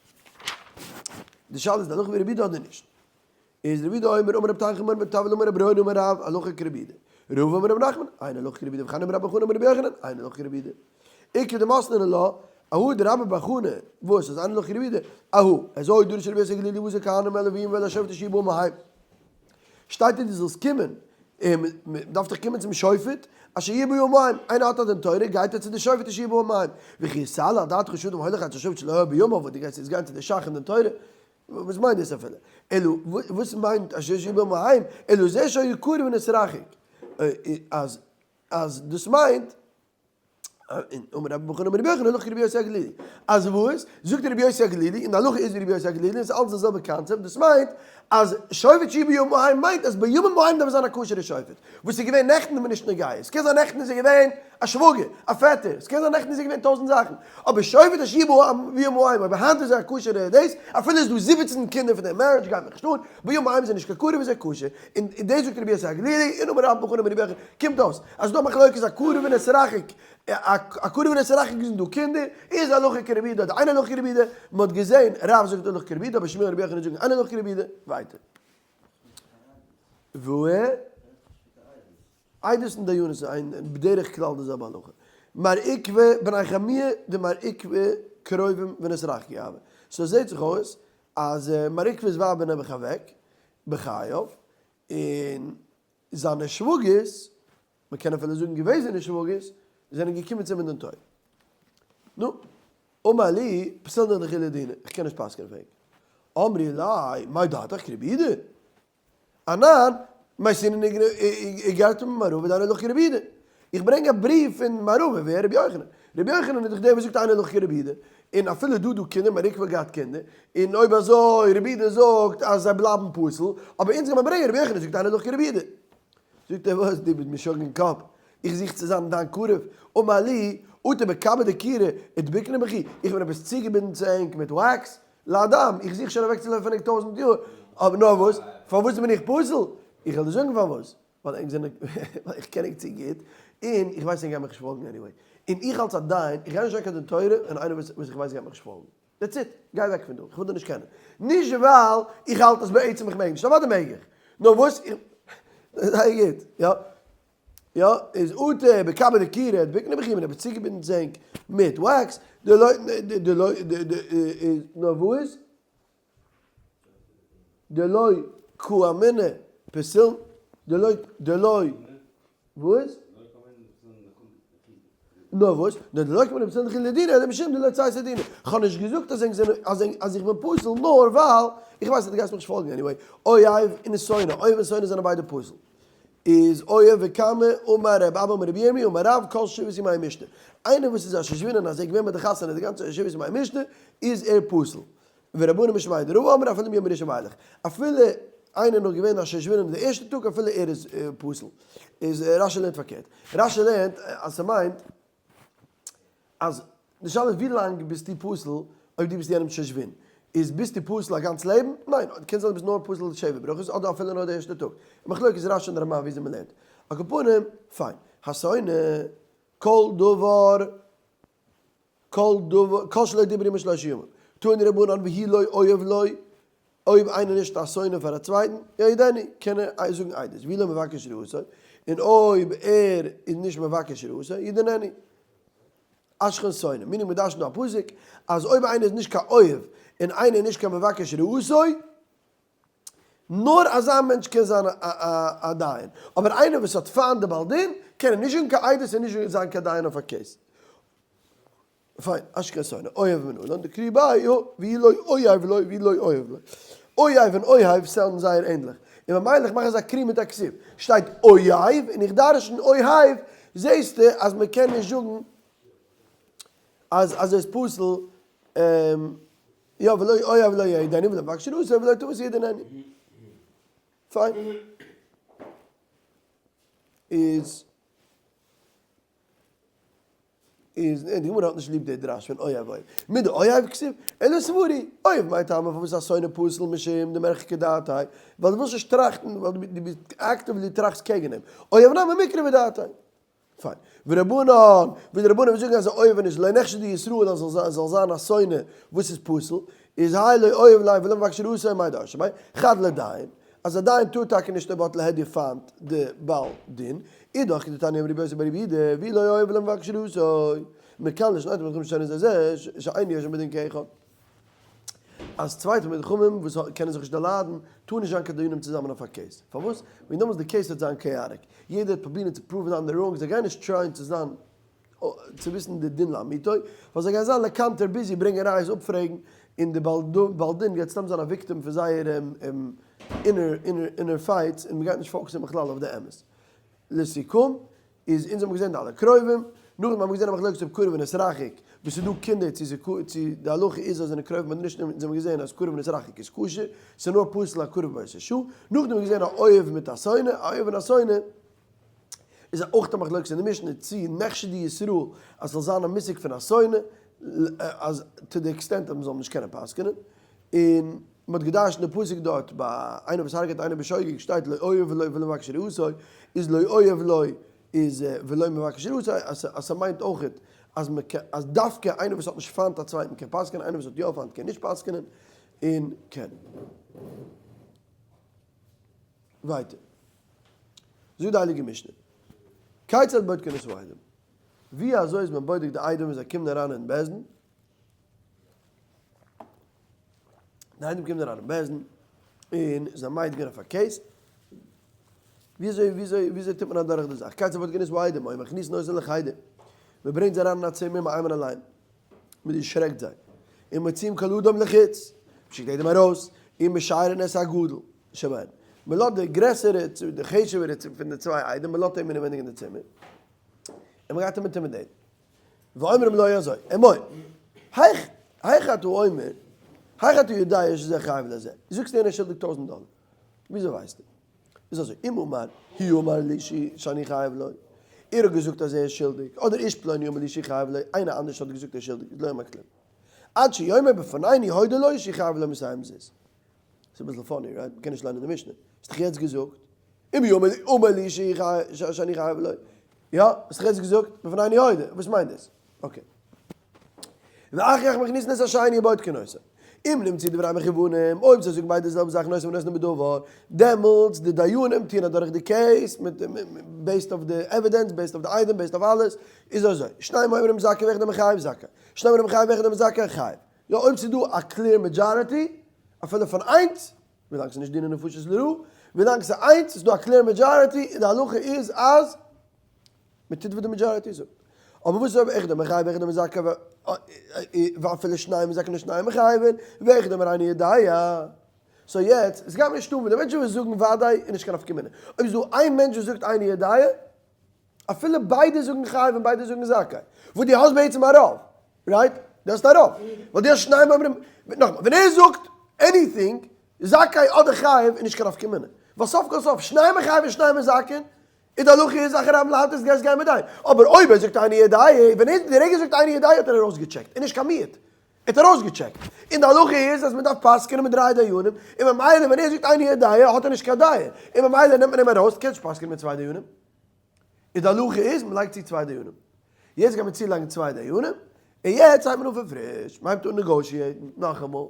די שאלה איז די הלכה ווי רבי יהודה אדער נישט. איז רבי יהודה אומר, אמר רבי תנחום אמר רבי טבול אמר רבי רונא אמר רב, הלכה כרבי יהודה. רבא אמר רבי נחמן, אין הלכה כרבי יהודה וכן אמר רבי חנא אמר רבי יוחנן, אין הלכה כרבי יהודה. איכא דמתני לה, ההוא דרבה בר חנא, וואס איז אין הלכה כרבי יהודה, אהא, אזוי דרש רבי יוסי הגלילי ואתו כהנים והלוים ואל השופט אשר יהיו בימים ההם. שטייט דא דו זאלסט קומען, מען דארף דאך קומען צום שופט, אשר יהיו בימים ההם, איינער האט א דין תורה גייט ער צו די שופט אשר יהיו בימים ההם, וכי יתעלה על דעתך שאדם הולך אצל שופט שלא היה בימיו, וואס דו גייסט יעצט גיין צו די ש"ך אין דין תורה, וואס מיינט דאס אפילו? אלא וואס מיינט אשר יהיו בימים ההם, אלא זה שהיה קרוב ונתרחק, אז אז דאס מיינט אמר רבי בר חנא אמר רבי יוחנן הלכה כרבי יוסי הגלילי. אז וואס? זאגט רבי יוסי הגלילי, און די הלכה איז ווי רבי יוסי הגלילי, און ס'איז אלץ די זעלבע קאנצעפט, דאס מיינט אז שופט שיהי' בימים ההם מיינט אז בימים ההם דארף זיין א כשר'ע שופט. וואס איז געווען נעכטן איז מיר נישט נוגע. עס קען זיין נעכטן איז ער געווען א שוואגער, א פעטער, עס קען זיין נעכטן איז ער געווען טויזנט זאכן. אבער שופט שיהי' בימים ההם, אויב היינט איז ער א כשר'ע דאס, אפילו איז דא 17 קינדער פון די marriage גייט מיך נישט אן, בימים ההם איז ער נישט קיין קרוב איז ער כשר. און דאס זאגט רבי יוסי הגלילי, און אמר רבי בר חנא אמר רבי יוחנן, קומט אויס אז ס'דא מחלוקת הקרוב ונתרחק, הקרוב ונתרחק זענען דא קינדער, איז הלכה כרבי יהודה אדער אין הלכה כרבי יהודה, מ'האט געזען רב זאגט הלכה כרבי יהודה אבער שמואל און רבי יוחנן זאגן אין הלכה כרבי יהודה, ווייטער. וואו עדות און דיינות איז איין בדרך כלל די זעלבע הלכה. מר עוקבא בני חמיה דמר עוקבא קרובים ונתרחקו הוו. so זעט זיך אויס אז מר עוקבא'ס ווייב איז נעבעך אוועק בחייו, און זיינע שוואגערס, מען קען אפילו זאגן געוועזענע שוואגערס, זענען געקומען צו אים אין דין תורה. נו, אמר להו, פסילנא ליכי לדינא, איך קען נישט פסק'ענען פאר ענק. אמרי ליה, מאי דעתך כרבי יהודה? אנן, מייתינן איגרתא ממר עוקבא דאין הלכה כרבי יהודה. איך ברענג א בריוו פון מר עוקבא, ווער? רבי יוחנן. רבי יוחנן איז דאך דער וואס זאגט אין הלכה כרבי יהודה. און אפילו דא דא קינדער, מר עוקבא געהאט קינדער, און אויב אזוי רבי יהודה זאגט אז זיי בלייבן פסול, אבער אונז גיימער ברענגען רבי יוחנן זאגט אין הלכה כרבי יהודה. זאגט ער וואס דו ביסט משוגע אין קאפ, איך זוך צו זיין דיין קרוב, אמר להו, אטו בכבא דקירא אדביקנא בכו, איך בין עפעס צוגעבינדן צו ענק מיט wax? לאדם, איך זוך שוין אוועקצולויפן פון ענק טויזענט יאר, אבער נאר וואס, פארוואס בין איך פסול? איך וועל דיר זאגן פארוואס, ווייל ענק זענען, ווייל איך קען ענק צו גוט, און איך ווייס ענק גייען מיך נישט פאלגן anyway, און איך אלס א דיין, איך גיי נישט זיין קיין דין תורה און איינער וואס איך ווייס גייט מיך נישט פאלגן. That's it, גיי אוועק פון דא, איך וויל דיר נישט קענען. נישט ווייל איך האלט אז בעצם איך מעג נישט, אוודאי מעג איך, נאר וואס איך, זייער גוט, יא, יא, איז אטע בקבא דקירא דביקנא בכי מען האט צוגעבינדן צענק מיט וואקס, דלא, דלא, נאר וואס? דלא קאמינא פסיל, דלא, דלא, וואס? נאר וואס? נאר דלא קאמינא פסילין דחילו לדינא אלא משום דלא צייתא דינא. כ'האב נישט געזאגט אז ענק זענען אז ענק אז איך בין פסול נאר ווייל איך ווייס אז דו גייסט מיך נישט פאלגן anyway. אוהב און שונא, אוהב און שונא זענען ביידע פסול. איז אוהב וקמא אמר ר' אבא אמר רבי ירמי' אמר רב כל שבעת ימי המשתה. איינער וואס איז א שושבין אז ער איז געווען ביי די חתונה די גאנצע שבעת ימי המשתה איז ער פסול. ורבנן משמיה דרבא אמרי אפילו מיום הראשון ואילך, אפילו איינער נאך געווען א שושבין די ערשטע טאג אפילו ער איז פסול, איז רשי לערנט פארקערט, רשי לערנט אז ס'מיינט אז די שאלה איז ווי לאנג ביסטו פסול אויב דו ביסט יענעמ'ס שושבין, איז ביסטו פסול א גאנץ לעבן? ניין, קען זיין דו ביסט נאר פסול שבע ברכות אדער אפילו נאר די ערשטע טאג, מחלוקת רשי און רמב"ן וויאזוי מ'לערנט, על כל פנים, פיין, השונא כל דבר כל דבר, כל שלא דיבר עמו שלושה ימים, תנו רבנן והוא לא אוהב לו, אויב איינער נישט א שונא פאר א צווייטן, יעידנו, קען ער זאגן עדות, והוא לא מבקש רעתו, און אויב ער איז נישט מבקש רעתו, ידיננו. השכן שונא, מיינונג מ'דרש'נט דא א פסוק, אז אויב איינער איז נישט קיין אוהב, און איינער איז נישט קיין מבקש רעתו, נאר אזא מענטש קען זיין א דיין, אבער איינער וואס האט פיינט די בעל דין, קען ער נישט זאגן קיין עדות און נישט זיין קיין דיין אויף א case. פיין, השכן שונא, אוהב מנלן, דקרי ביה, והוא לא אוהב לו, והוא לא אוהב לו. אוהב און אוהב sound ן זייער ענדליך. און ממילא איך מאך אזא קרי מיט א כתיב. שטייט אוהב און איך דרשן אוהב, זעסטו אז מען קען נישט זאגן אז אז עס איז פסול. יא ולא אוהב לא יעידנו ולא מבקש רעתו ולא תבוא ידיננו. פיין. איז איז די גמרא האט נישט ליב די דרש פון אוהב אוהב. מדאוהב כתיב, אלא סברי, אוהב מאי טעמא פארוואס א שונא פסול משום דמרחקא דעתיה, ווייל דו ווילסט נישט טראכטן, ווייל דו ביסט actively טראכסט קעגן אים. אוהב נמי מיקרבא דעתיה. פיין. ורבנן, ווי די רבנן זאגן אז א אוהב איז לא נחשדו ישראל אז זאל זיין א שונא וואס איז פסול, איז האי לא אוהב ליה ולא מבקש רעתו מאי דרשי ביה, חד לדיין, אז א דיין טאר טאקע נישט אויב האט להדיא פיינט די בעל דין, אידך כדתניא אמר רבי יוסי בר רבי יהודה, והוא לא אוהב ולא מבקש רעתו, מכאן לשני תלמידי חכמים ששונאין זה זה, שאין יושבין בדין כאחד. אז צוויי תלמידי חכמים וואס קענען זיך נישט דערליידן, טארן נישט זיין קיין דיינים צוזאמען אויף א case. פארוואס? וועגן דעמאלטס די case וועט זיין chaotic. יעדער וועט פרובירן צו prove ן די אנדערע wrong, זיי גייען נישט try ען צו זיין צו וויסן די דין לאמיתו, ווייל זיי גייען זיין לקנטר busy ברענגען ראיות אפפרעגן, און די בעל דין גייט סתם זיין א victim פון זייער inner fights, און מ'גייט נישט focus ן בכלל אויף די אמת. לסיכום, איז אונז האבן געזען די אלע קרובים, נאכדעם האבן מיר געזען א מחלוקת אויב קרוב ונתרחק, וואו ס'איז דא קינדער צו ס'איז צו די הלכה איז אז זענען קרובים אדער נישט, אונז האבן געזען אז קרוב ונתרחק איז כשר, ס'איז נאר פסול א קרוב באותה שעה, נאכדעם האבן מיר געזען א אוהב מיט א שונא, א אוהב און א שונא איז אויך א מחלוקת אין די משנה צו נחשדו ישראל אז ס'זאל זיין א מושג פון א שונא, אז to the extent אז מ'זאל נישט קענען פסק'נען, און מ'האט געדרש'נט די פסוק דארט ביי איינער וואס הרג'עט איינער בשוגג שטייט לא אוהב לו ולא מבקש רעתו, איז לא אוהב לו איז ולא מבקש רעתו, אז אז ס'מיינט אויכעט אז מ'קען אז דווקא איינער וואס האט נישט פיינט א צווייטן קען פסק'נען, איינער וואס האט יא פיינט קען נישט פסק'נען, און קען. ווייטער זאגט די הייליגע משנה, כיצד בודקין את העדים? ווי אזוי איז מען בודק די עדים ווען זיי קומען אריין אין בית דין? די עדים קומען אריין אין בית דין און זיי מעיד געווען אויף א case, וויאזוי וויאזוי וויאזוי טוט מען אדורך די זאך? כיצד בודקין את העדים, היו מכניסין אותן לחדר, מען ברענגט זיי אריין אין א צימער מאיימין עליהם, מען דערשרעקט זיי, און מוציאים כל אדם לחוץ, מען שיקט יעדעם ארויס, און משיירין את הגדול שבהן, מען לאזט די גרעסערע, די חשוב'ערע פון די צוויי עדים, מען לאזט אים אינעווייניג אין די צימער, און מען גייט אים intimidate ן. ואומרים לו אזוי, אמור, היאך היאך אתה אומר, היאך אתה יודע שזה חייב לזה, דו זאגסט יענער איז שולדיג טויזנט דאלער, וויאזוי ווייסטו? איז אזוי, אם אמר, הוא אמר לי שאני חייב לו, ער האט געזאגט אז ער איז שולדיג, אדער איש פלוני אמר לי שחייב לו, איינער אנדערש האט געזאגט ער איז שולדיג, איז לא אמר כלום. עד שיאמר בפנינו הודה לו שחייב לו מאתים זוז. ס'איז אביסל funny, right? מ'קען נישט לערנען די משנה. האסט דאך יעצט געזאגט, אם יאמר אמר לי שאני חייב לו. יא, האסט דאך יעצט געזאגט בפנינו הודה. וואס מיינט דאס? okay. ואחר כך מכניסין את השני ובודקין אותו. אם נמצאו דבריהם מכוונים, אויב זיי זאגן ביידע די זעלבע זאך נושא ונותן בדבר, דעמאלטס די דיינים טוען אדורך די case מיט based אויף די evidence, based אויף די עדים, based אויף אלעס, איז אזוי, שניים אומרים זכאי ואחד אומר חייב זכאי, שניים אומרים חייב ואחד אומר זכאי חייב. יא אויב ס'איז דא א clear majority, אפילו פון איינס, ווילאנג ס'איז נישט דיני נפשות לרעה, ווילאנג ס'איז איינס איז דא א clear majority און די הלכה איז אז מען טוט וואס די majority זאגט. אבער וואס איז אויב אחד אומר חייב ואחד אומר זכאי ואפילו שניים מזכין ושניים מחייבין ואחד אומר איני יודע. so יעצט, עס גייט מיר נישט אן ווען די מענטשן וואס זאגן וודאי איז נישט קיין נפקא מינה. אויב איז דא איין מענטש וואס זאגט איני יודע, אפילו ביידע זאגן חייב און ביידע זאגן זכאי, וואס דו האסט בעצם א רוב, right? דו האסט א רוב, ווייל דו האסט שניים אומרים, נאכאמאל, ווען ער זאגט anything, זכאי אדער חייב איז נישט קיין נפקא מינה, ווייל סוף כל סוף, שניים מחייבין און שניים מזכין, איז די הלכה איז אחרי רבים להטות גייסט גיין מיט דיין, אבער אויב ער זאגט איני יודע, ווען ער די רגע ער זאגט איני יודע האט ער ארויסגעטשעקט, איז נישט קיין מיעוט, ער האט ארויסגעטשעקט, און די הלכה איז אז מען דארף פסק'ענען מיט דריי דיינים, און ממילא ווען ער זאגט איני יודע האט ער נישט קיין דעה, און ממילא נעמט מען אים ארויס, קענסט נישט פסק'ענען מיט צוויי דיינים. און די הלכה איז מען לייגט צו צוויי דיינים. יעצט גייט מען צולייגן צוויי דיינים, און יעצט הייבט מען אן פון פריש, מען הייבט אן negotiate ן נאכאמאל,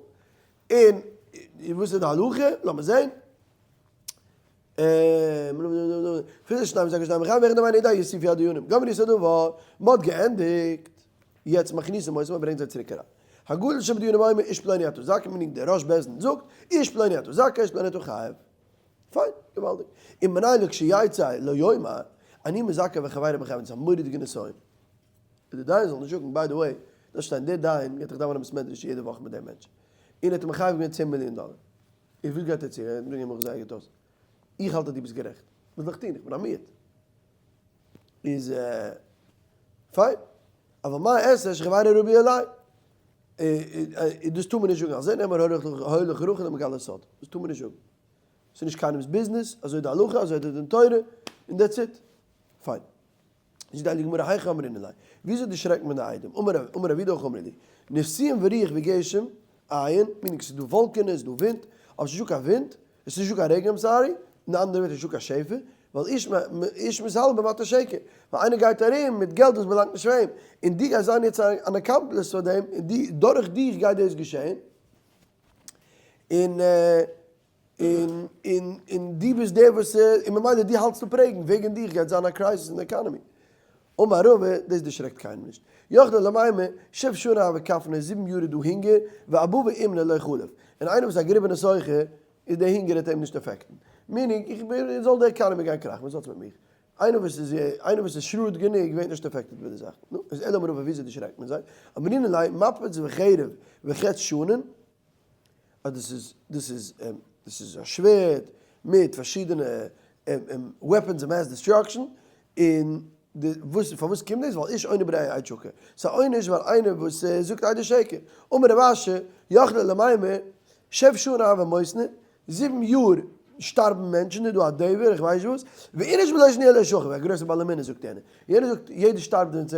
און וואס איז די הלכה? לאמיר זען. מען האט געענדיגט, יעצט מכניסים אותם, מען ברענגט זיי צוריק אריין. הגדול שבדיינים אומר איש פלוני אתה זכאי, meaning דער ראש בית דין זאגט, איש פלוני אתה זכאי, איש פלוני אתה חייב. פיין, געוואלדיג. ומנין לכשיצא לא יאמר, אני מזכה וחבירי מחייבין, ס'איז א מורא'דיגע נסיון. די דיין זאל נישט זאגן, by the way, דארף שטיין, דער דיין גייט דאך דאווענען בית מדרש יעדע וואך מיט דעם מענטש, און ער האט אים מחייב געווען צען מיליאן דאלער. איך וואס גייט ער צו? ער ברענגט מיך זייער גוט אויס. איך האלט אז דו ביסט גערעכט. וואס זאל איך טון? איך בין א מיעוט. איז פיין. אבל מה אעשה שחבירי רבו עלי? דאס טאר מען נישט זאגן. על זה נאמר הולך רכיל ומגלה סוד. דאס טאר מען נישט זאגן. ס'איז נישט קיינעמס ביזנעס, אזוי די הלכה, אזוי די דין תורה, און that's it. פיין. זאגט די הייליגע גמרא היכי אמרינן ליה, וויאזוי דערשרעקט מען די עדים? אמר רב יהודה הכי אמרי לי, נשיאים ורוח וגשם אין, meaning ס'איז דא וואלקענעס, ס'איז דא ווינט, אבער ס'איז נישטא קיין ווינט, עס איז נישטא קיין רעגן, I'm sorry, אין אנדערע ווערטער נישטא קיין שפע, ווייל איש איש מתהלך במטה שקר, ווייל איינער גייט ארום מיט געלט וואס באלאנגט נישט פאר אים, און דו גייסט זיין יעצט אן accomplice פאר דעם, און דו, דורך דיך גייט דאס געשען, און און און און דו ביסט דער וואס און ממילא דו האלטסט אפ רעגן, וועגן דיך גייט זיין א crisis אין די עקאנאמי. אמר רבא, דאס דערשרעקט קיינעם נישט. יכלי למימר, שב שנה הוה כפנא, זיבן יאר איז דא הונגער, ואבא ואימנא לא חלף. און איינער וואס איז א געריבענע סוחר, איז דער הונגער וועט אים נישט affect ן. meaning, איך בין, זאל די עקאנאמי גיין קראכן, וואס האטס מיט מיך? איינער וואס איז, איינער וואס איז shrewd גענוג ווערט נישט affected מיט די זאכן. נו, איז אלא אמר רבא, וויאזוי דערשרעקט מען זיי? אמרינן ליה, מפץ וחרב וחץ שנין, אז דאס איז דאס איז דאס איז א שווערד מיט פארשידענע weapons of mass destruction, און די וואס פארוואס קומט דאס ווייל איש עונה ברעהו עד שקר, ס'איז א עונש ווייל איינער וואס זאגט עדות שקר, אמר רב אשי, יכלי למימר, שב שנה הוה מותנא, זיבן יאר שטארבן מענטשן איז דא א דבר איך ווייס וואס, ואיניש בלא שניה לא שכיב, א גרויסע בעל אמונה זאגט יענער, יענער זאגט יעדער שטארבט ווען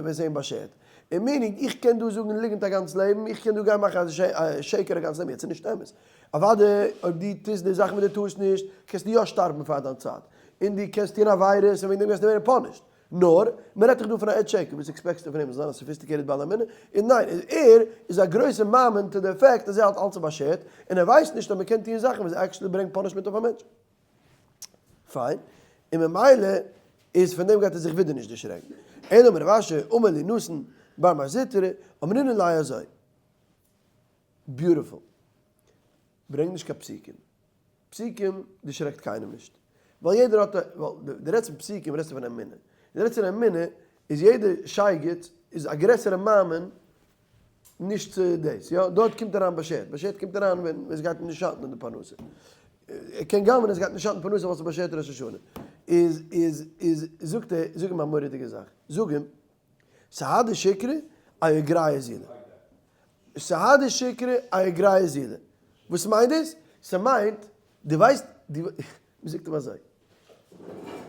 ס'איז אים באשערט, און meaning איך קען דא זאגן ליגנט א גאנץ לעבן, איך קען דא גיין מאכן א שקר א גאנץ לעבן, יעצט איז נישט אמת, אוודאי אויב דו טוסט די זאכן וואס דו טארסט נישט, קענסטו יא שטארבן פאר דיין צייט, און דו קענסט טון עבירות און וועגן דעם גייסטו ווערן punished, נאר, מען רעדט דאך דא פון א עד שקר, וואס expect סטו פון אים, זאל זיין א sophisticated בעל אמונה? און ניין, ער איז א גרויסע מאמין to the fact אז ער האלט אלץ באשערט, און ער ווייסט נישט אז מען קען טון זאכן וואס actually ברענגט punishment אויף א מענטש. פיין, און ממילא איז פון דעם גייט ער זיך ווידער נישט דערשרעקן. אלא אמר רב אשי, אמר לי נתן בר מר זוטרא, אמרינן ליה אזוי. beautiful. ברענג נישט קיין פסוקים. פסוקים דערשרעקט קיינעם נישט. ווייל יעדער האט א, ווייל דו רעדסט פון פסוקים רעדסטו פון אמונה. דו רעדסט פון אמונה איז יעדער שייגעץ איז א גרעסערע מאמין נישט צו דאס, יא, דארט קומט אריין באשערט, באשערט קומט אריין ווען עס גייט נישט שאטן אין די פרנסה, ער קען גנב'ענען עס גייט נישט שאטן פרנסה ווייל ס'איז באשערט ראש השנה, איז איז איז זאגט ער, זאג אים א מורא'דיגע זאך, זאג אים, סהדי שקרי איגרא אזילא, סהדי שקרי איגרא אזילא, וואס מיינט דאס? ס'מיינט, דו ווייסט, דו, מ'זאגט אים אזוי,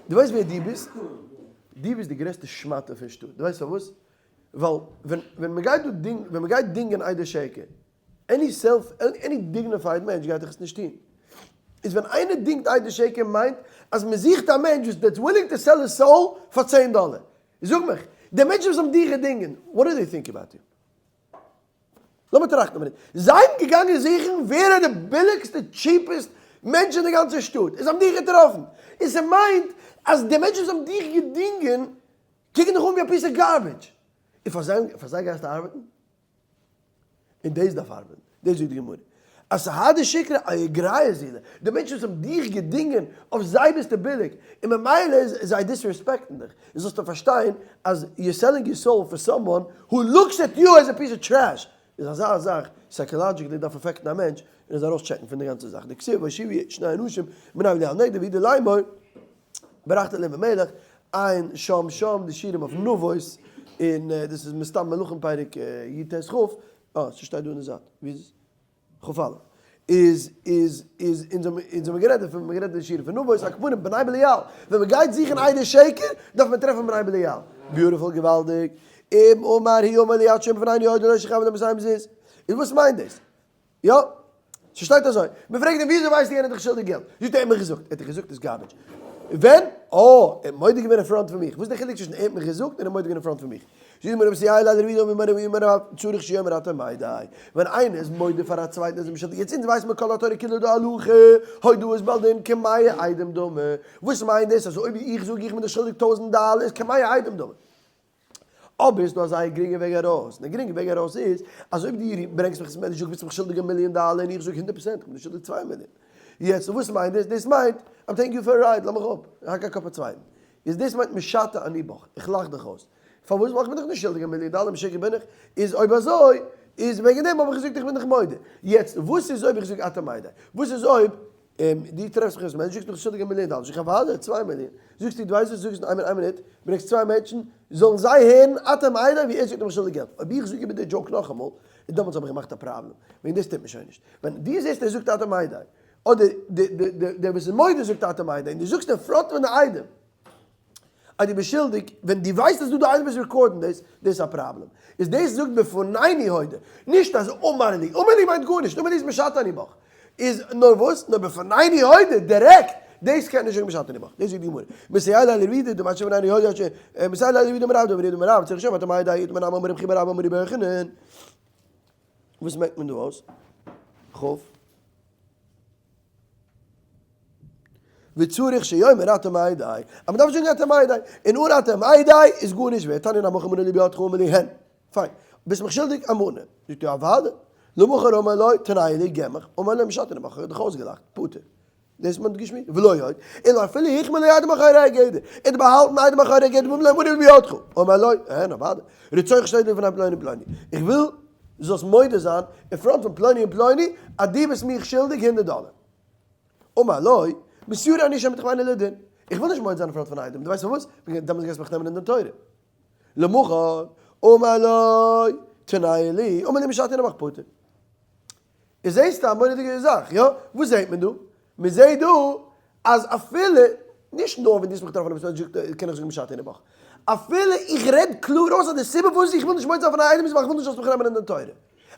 דו ווייסט ווער דו ביסט? דו ביסט די גרעסטע שמאטע פון שטאט, דו ווייסט פארוואס? ווייל ווען ווען מ'גייט דא דינג ווען מ'גייט דינגען עדי שקר, any self any dignified מענטש גייט דאך עס נישט טון. איז ווען איינער דינגט עדי שקר מיינט אז מ'זוכט א מענטש וואס that's willing to sell his soul פאר צען דאלער. זאג מיך, די מענטשן וואס האבן דיך געדינגען, what do they think about you? לאמיר טראכטן א מינוט, זיי האבן געגאנגען זוכן ווער איז די ביליגסטע cheapest מענטש אין די גאנצע שטאט, און זיי האבן דיך געטראפן, און ס'מיינט אז די מענטשן וואס האבן דיך געדינגען קוקן דיך אן ווי א piece of garbage, און פאר זיי פאר זיי גייסטו ארבעטן? און דאס דארף ארבעטן, דאס זאגט די גמרא, אז סהדי שקרי אאיגריא זילי, די מענטשן וואס האבן דיך געדינגען, אויף זיי ביסטו ביליג, און ממילא זיי disrespect ן דיך, און זאלסטו פארשטיין אז you're selling your soul for someone who looks at you as a piece of trash, איז אזא זאך psychologically דארף affect ן א מענטש און עס ארויסטשעקן פון די גאנצע זאך, דכתיב והושיבו שני אנשים בני בליעל נגדו וידעו לאמור ברכת אלהים ומלך, עיין שם שם די שיעורים אויף נבות, און דאס איז מסתם מלכים פרק י ט כ, אה ס'שטייט דא אין די זייט, ווי איז עס? כ א. איז איז איז אונז האבן אונז האבן גערעדט דערפון ווען מ'האט גערעדט די שיעור פון נבות על כל פנים בני בליעל, ווען מ'גייט זוכן עדי שקר דארף מען טרעפן בני בליעל. beautiful געוואלדיג. אם אמר הוא אמר לי עד שבפנינו הודה לו שחייב למאתים זוז. איז וואס מיינט דאס? יא. ס'שטייט אזוי. מ'פרעגט אים וויאזוי ווייסטו יענער האט דיך שולדיג געלט? זאגט ער ער האט מיך געזאגט. ער האט דיך געזאגט איז garbage. ווען? אה, ער האט מודה געווען אין front פון מיך. וואס איז די חילוק צווישן ער האט מיך געזאגט און ער האט מודה געווען אין front פון מיך? זאגט די גמרא מסייע ליה לרבי יהודה אמר רבי אמר רב צריך שיאמר אתם עדי. ווען איינער איז מודה פאר א צווייטן אז ער איז משלדיג יעצט אונז ווייסן מיר כל התורה כולה דא הלכה הודאת בעל דין כמאה עדים דמי. וואס מיינט דאס אז אויב איך זאג איך בין דיר שולדיג טויזנט דאלער איז כמאה עדים דמי. אבער איז דא א זייער גרינגע וועג ארויס, און די גרינגע וועג ארויס איז אז אויב דו ברענגסט מיך צום מענעדזשער ביסט מיך שולדיג א מיליאן דאלער און איך זאג הונדערט פראצענט איך בין דיר שולדיג צוויי מיליאן. יעצט וואס מיינט דאס? דאס מיינט I'm taking you for a ride, לאז מיך אפ, האק א קאפ א צווייטן. איז דאס מיינט משטה אני בך, איך לאך דיך אויס. פארוואס? ווייל איך בין דיך נישט שולדיג א מיליאן דאלער, משוגע בין איך? איז אויב אזוי איז וועגן דעם האב איך געזאגט איך בין דיך מודה. יעצט וואס איז אויב איך זאג אתם עדי? וואס איז אויב דו טרעפסט מיך אויס מענטש, זאגסט מיך שולדיג א מיליאן דאלער, זאג איך אוודאי, צוויי מיליאן, זאגסטו דו ווייסט וואס, זאגסט איין מינוט, איין מינוט, ברענגסט צוויי מענטשן, זאלן זיי הערן אתם עדי ווי ער זאגט איך בין שולדיג געלט, אויב איך זאג איבער די joke נאכאמאל, איז דעמאלטס האב איך געמאכט א פראבלעם, וועגן דאס טוט מען שוין נישט, ווען דו זעסט ער זאגט אתם עדי, אדער דער וואס איז מודה זאגט אתם עדי, און דו זאגסט אין front פון די עדים. אז דו ביסט שולדיג, ווען דו ווייסט אז דא די עדים איז record ן דאס, דאס איז א פראבלעם. איז דאס זאגט בפנינו הודה, נישט אז אמר לי, אמר לי מיינט גארנישט, אמר לי איז משטה אני בך. איז נאר וואס, נאר בפנינו הודה, דירעקט, דאס קען נישט זאגן משטה אני בך. דאס זאגט די גמרא. מסייע ליה לרבי יהודה דאמר שבפנינו הודה, מסייע ליה לרבי יהודה אמר רב דאמר רבי יהודה אמר רב, צריך שיאמר אתם עדי איתמר נמי אמר רב חייא בר אבא אמר רבי יוחנן. וואס מעקט מען דא אויס? כ'. וצריך שיאמר אתם עדי, אז מ'דארף זאגן אתם עדי, און אן אתם עדי איז גארנישט ווערט, תניא נמי הכי מנה לי בידך אמר לי הן, פיין, ביסט מיך שולדיג א מנה, זאגט ער אוודאי, למחר אמר לו תנה לי געב מיך, אמר לו משטה אני בך, איך האב דיך אויסגעלאכט, פטור, דאס מיינט געשמירט, ולא עוד, אלא אפילו החמיא לו עדים מאחורי הגדר, ער האט באהאלטן עדים מאחורי הגדר ואמר לו מנה לי בידך, אמר לו הן אוודאי, רצונך שתודה לפני פלוני ופלוני, איך וויל זאלסט מודה זיין אין front פון פלוני און פלוני אז דו ביסט מיך שולדיג הונדערט דאלער. אמר לו, מתיירא אני שמא תחייבני לדין. איך וויל נישט מודה זיין אין front פון עדים, דו ווייסט פארוואס? דעמאלטס גייסטו מיך נעמען אין דין תורה. למחר, אמר לו, תנה לי, אמר לו משטה אני בך פטור. איז זעהסטו א מורא'דיגע זאך, יא? וואס זעהט מען דא? מען זעהט דא אז אפילו, נישט נאר ווען דו האסט מיך געטראפן אין בית מדרש קען איך זאגן משטה אני בך. אפילו איך רעד קלאר אויס אז די סיבה פארוואס איך וויל נישט מודה זיין פאר די עדים איז ווייל איך וויל נישט זאלסט מיך נעמען אין דין תורה.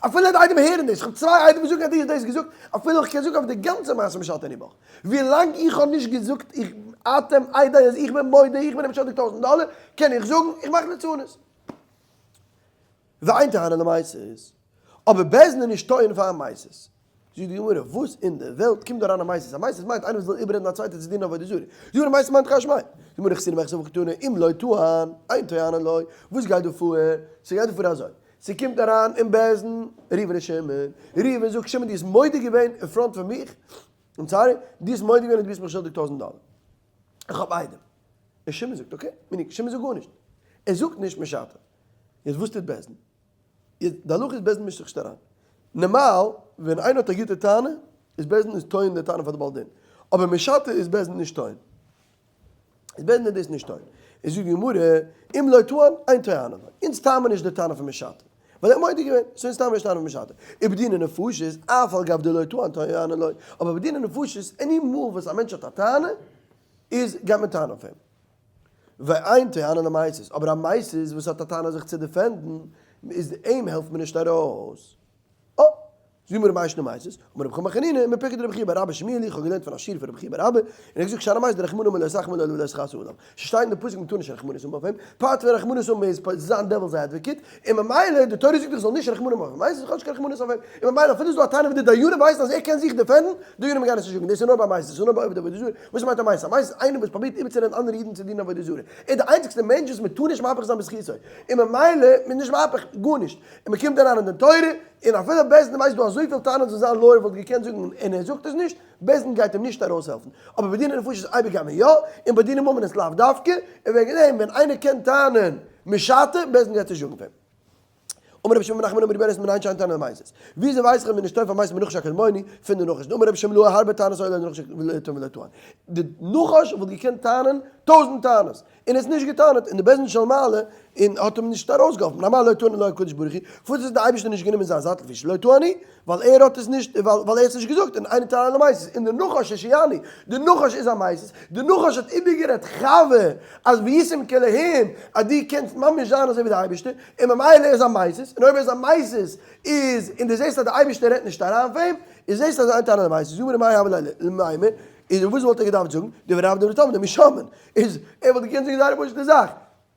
אפילו די עדים הערן דאס, איך האב צוויי עדים וואס זאגן אז דו האסט דאס געזאגט, אפילו איך קען זאגן אויף די גאנצע מעשה משטה אני בך. ווילאנג איך האב נישט געזאגט איך אתם עדי אז איך בין מודה איך בין אים שולדיג טויזנט דאלער, קען איך זאגן איך מאך ליצנות. ואין טוענין למסית. אבער בית דין איז נישט טוען פאר מסית. זאגט די גמרא, וואס אין די וועלט קומט דא אריין א מסית? א מסית מיינט איינער וואס וויל איבעררעדן א צווייטער צו דינען עבודה זרה. זאגט די גמרא, מסית מיינט חש מיינט. די גמרא, חסורי מחסרא וקתני, אם לא טען, אין טוענין לו. וואס גייט דא פאר? ס'גייט דא פאר אזוי, ס'קומט אריין אין בית דין ראובן און שמעון, ראובן זאגט, שמעון דו האסט מודה געווען אין front פון מיך, I'm sorry, דו האסט מודה געווען אז דו ביסט מיך שולדיג טויזנט דאלער. איך האב עדים. און שמעון זאגט, okay, meaning, שמעון זאגט גארנישט. ער זאגט נישט משטה. יעצט וואס טוט בית דין? יעצט די הלכה איז בית דין מישט זיך נישט אריין. נארמאל ווען איינער האט א גוטע טענה איז בית דין איז טוען די טענה פאר די בעל דין. אבער משטה איז בית דין נישט טוען. איז בית דין דאס נישט טוען. איז זאגט די גמרא, אם לא טען, אין טוענין לו. אונז טענה'ן מיר נישט די טענה פון משטה. ווייל ער האט מודה געווען. so אונז טענה'ן מיר נישט טענה פון משטה. ובדיני נפשות, אף על גב דלא טען טוענין לו. אבער בדיני נפשות, any מאל וואס א מענטש האט א טענה, איז גייט מען טענה'ן אויף אים. ואין טוענין למסית, אבער א מסית וואס האט א טענה זיך צו defend ן, איז אים העלפט מען נישט ארויס. אה! זאג מיר מאי שנא מסית, אמר רבי חמא חנינא, מפרקא דרבי חייא בר אבא שמיע לי, איך האב געלערנט פון א שיעור פון רבי חייא בר אבא, און ער האט געזאגט שאני מסית דרחמנא אמר לא תחמול עליו ולא תכסה עליו, ס'שטייט אין די פסוק מ'טאר נישט רחמנות האבן אויף אים, part פון רחמנות האבן איז זיין devil's advocate, און ממילא די תורה זאגט איך זאל נישט רחמנות האבן אויף מסית, איך האב נישט קיין רחמנות אויף אים, און ממילא אפילו איז דא א טענה ווי די דיינים ווייסן אז ער קען זיך defend ן, דיינים גייען עס נישט זאגן, דאס איז נאר ביי מסית, דאס איז נאר ביי עובד עבודה זרה, וואס מיינט א מסית? א מסית איז איינער וואס פרובירט איבערצורעדן אנדערע אידן צו דינען עבודה זרה, ער איז די איינציגסטע מענטש וואס מ'טאר נישט מהפך זיין בזכותו, און ממילא מ'איז נישט מהפך גארנישט, און מ'קומט אריין אין דין תורה, און אפילו בית דין ווייסט דא אזויפיל טענות וואס זיין לויער וואלט געקענט זאגן און ער זאגט עס נישט, בית דין גייט אים נישט ארויסהעלפן. אבער ביי דיני נפשות אייביג גייט מען יא, און ביי דיני ממונות לאו דווקא, און וועגן דעם ווען איינער קען טענה'ן משטה, בית דין גייט נישט זאגן פאר אים. אמר רבי שמעון בן נחמן אמר רבי יונתן מנין שאין טענה למסית. וויאזוי ווייס איך אז מ'איז נישט טוען פאר מסית מנחש הקדמוני פון די נחש? דאמר רבי שמלאי הרבה טענות היו לנחש ולא טען ולא טען. די נחש וואלט געקענט טענה'ן טויזנט טענות, און עס נישט געטענה'ט, און די בית דין של מעלה און האט אים נישט ארויסגעהאלפן, אמר לא טענו לו הקדוש ברוך הוא, פארוואס האט די אייבערשטער נישט גענומען זיין זייט לפי שלא טענו, ווייל ער האט עס נישט, ווייל ער האט עס נישט געזאגט, און אינו טענה למסית, און די נחש הושיענו, די נחש איז א מסית, די נחש האט איבערגערעדט חוה אז והייתם כאלהים, אז דו קענסט ממש זיין אזוי ווי די אייבערשטער, און ממילא ער איז א מסית, און אויב ער איז א מסית איז, און דו זעסט אז די אייבערשטער רעדט נישט אריין פאר אים, איז זעסט אז אינו טענה למסית, זאג מיר מאי הוה ליה למימר, איז וואס וואלט ער געדארפט זאגן, דברי רב דברי תלמידי מי שמעין, איז ער וואלט געקענט זאגן זייער א פשוטע זאך.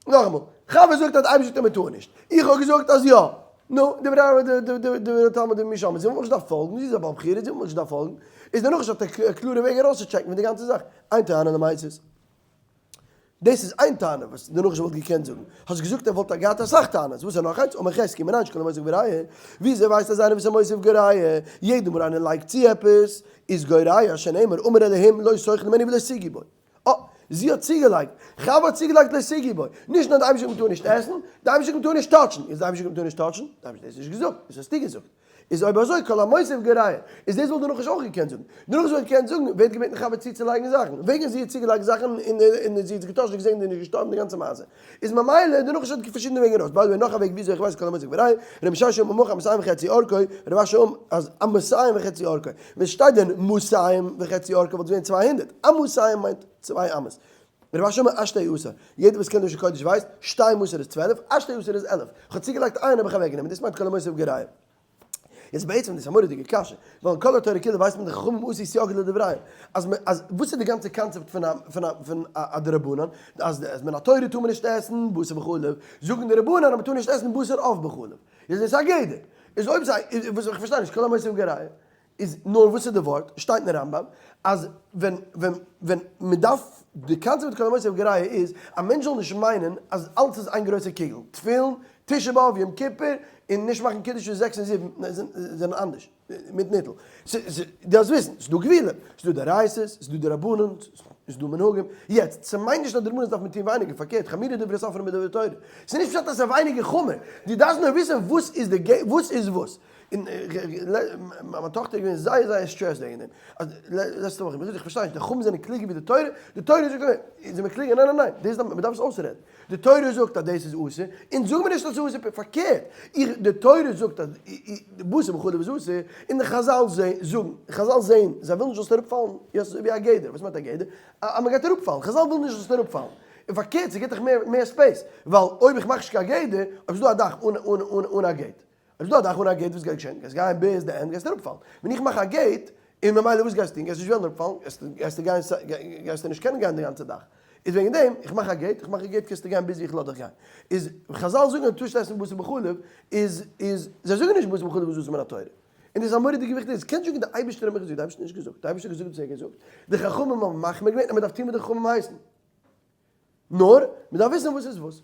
נאכאמאל, חוה זאגט אז די אייבערשטער זאגט אז מען טאר נישט. איך האב געזאגט אז יא. נו, דברי דברי תלמידי מי שמעין, זי וואלט מיך נישט געדארפט פאלגן, זי איז א בעל בחירה, זי וואלט מיך נישט געדארפט פאלגן. איז דערנאך נישט א קלארע וועג ארויסצוטשעקן פון די גאנצע זאך. איין טענה למסית. דאס איז איין טענה וואס דער נחש וואלט געקענט זאגן. האסט געזאגט ער וואלט געהאט אסאך טענות. וואס איז נאך איינס? אמר חזקי, מנין שכל המוסיף גורע. וויאזוי ווייסט אז איינער וואס איז מוסיף גורע, יעדע מאל איינער לייגט צו עפעס, איז גורע, שנאמר אמר אלהים לא תאכלו ממנו ולא תגעו בו. אה, זי האט צוגעלייגט. חוה האט צוגעלייגט לא תגעו בו. נישט נאר די אייבערשטער מ'טאר נישט עסן, די אייבערשטער מ'טאר נישט touch ן. איז די אייבערשטער מ'טאר נישט touch ן? די אייבערשטער האט עס נישט געזאגט, דאס האסטו געזאגט. איז אויב אזוי כל המוסיף גורע. איז דאס וואלט די נחש אויך געקענט זאגן. די נחש וואלט געקענט זאגן, ווער האט געבעטן חוה צוצולייגן זאכן? וועגן זי האט צוגעלייגט זאכן און זי האט עס געטאטשט און געזען זי איז נישט געשטארבן די גאנצע מעשה. איז ממילא די נחש האט פארשידענע וועגן ארויס. by the way נאך א וועג וויאזוי איך ווייס כל המוסיף גורע, ר' משרשיא אמר מוכח אמתים וחצי אורכו, רב אשי אמר אז אמתים וחצי אורכו. ווען ס'שטייט דען מאתים וחצי אורכו וואלט עס געווען 200, אמתים מיינט צוויי אמות. רב אשי אמר אשתי עשר, יעדער וואס קען לשון קודש ווייסט, שתים עשר איז 12, אשתי עשר איז 11. כ'האב צוגעלייגט איין האב איך אוועקגענומען, דאס מיינט כל המוסיף גורע. איז בעצם דאס א מורא'דיגע קשיא, ווייל אין כל התורה כולה ווייסט מען די חכמים עשו סייג לדבריהם, אז מ אז וואס איז די גאנצע קאנצעפט פון א פון א פון א דרבנן, אז אז מן התורה טאר מען נישט עסן בשר בחלב, זאגן די רבנן אז מ'טאר נישט עסן בשר עוף בחלב, איז דאס א גדר, איז אויב זיי איז וואס איך פארשטיי נישט כל המוסיף גורע איז נאר וואס איז די ווארט, שטייט אין רמב ם אז ווען ווען ווען מ'דארף די קאנצעפט פון כל המוסיף גורע איז א מענטש זאל נישט מיינען אז אלץ איז איין גרויסע קוגל, תפילין, תשעה באב, יום כיפור, און נישט מאכן קידוש פון זעקס און זיבן זענען אנדערש, מיט ניטל. דארפסט וויסן, ס'איז דא גבולים, ס'איז דא דאורייתא'ס, ס'איז דא דרבנן, ס'איז דא מנהגים. יעצט, ס'מיינט נישט אז דרבנן דארף מען טון ווייניגער, פארקערט, חמירא דברי סופרים מדברי תורה. ס'איז נישט פשט אז ס'איז ווייניגער חמור, דו דארפסט נאר וויסן וואס איז די וואס איז וואס. און מיין טאכטער איז געווען זייער זייער stressed וועגן דעם. אז לעצטע וואך, איך פארשטיי נישט, די חכמים זענען קלוגער ווי די תורה? די תורה זאגט אזוי, זענען מיר קלוגער? ניין ניין ניין, דאס דארף מען, מ'דארף עס אויסרעדן. די תורה זאגט אז דאס איז אסור, אונז זאגן מיר נישט אז ס'איז אסור, פארקערט, איך, די תורה זאגט אז בשר בחלב איז אסור, און די חזל זאגן, חזל זעהן, זיי ווילן נישט זאלסט אראפפאלן, יא ס'איז ווי א גדר, וואס מיינט א גדר? אז מ'גייט אראפפאלן, חזל ווילן נישט זאלסט אראפפאלן, און פארקערט ס'גיבט דיך מער מער space, ווייל אויב איך מאך נישט קיין גדר, אויב ס'איז דא א דאך אן אן אן אן א gate, אויב ס'איז דא א דאך אן א gate וואס גייט געשען? גייסט גיין ביז די end גייסט אראפפאלן, ווען איך מאך א gate, און ממילא וואס גייסטו טון? גייסט נישט וועלן אראפפאלן, גייסטו גיין גייסטו נישט קענען גיין די גאנצע דאך. איז וועגן דעם, איך מאך א gate, איך מאך א gate קענסטו גיין ביז ווי איך לאז דיך גיין. איז חזל זאגן אז טארסט עסן בשר בחלב, איז איז זיי זאגן נישט בשר בחלב איז אסור מן התורה. און דאס איז א מורא'דיגע וויכטיגע, עס קען נישט זאגן די אייבערשטער האט מיך געזאגט, די אייבערשטער האט נישט געזאגט, די אייבערשטער האט געזאגט וואס ער האט געזאגט, די חכמים האבן מחמיר געווען אז מען דארף טון וואס די חכמים הייסן. נאר מען דארף וויסן וואס איז וואס.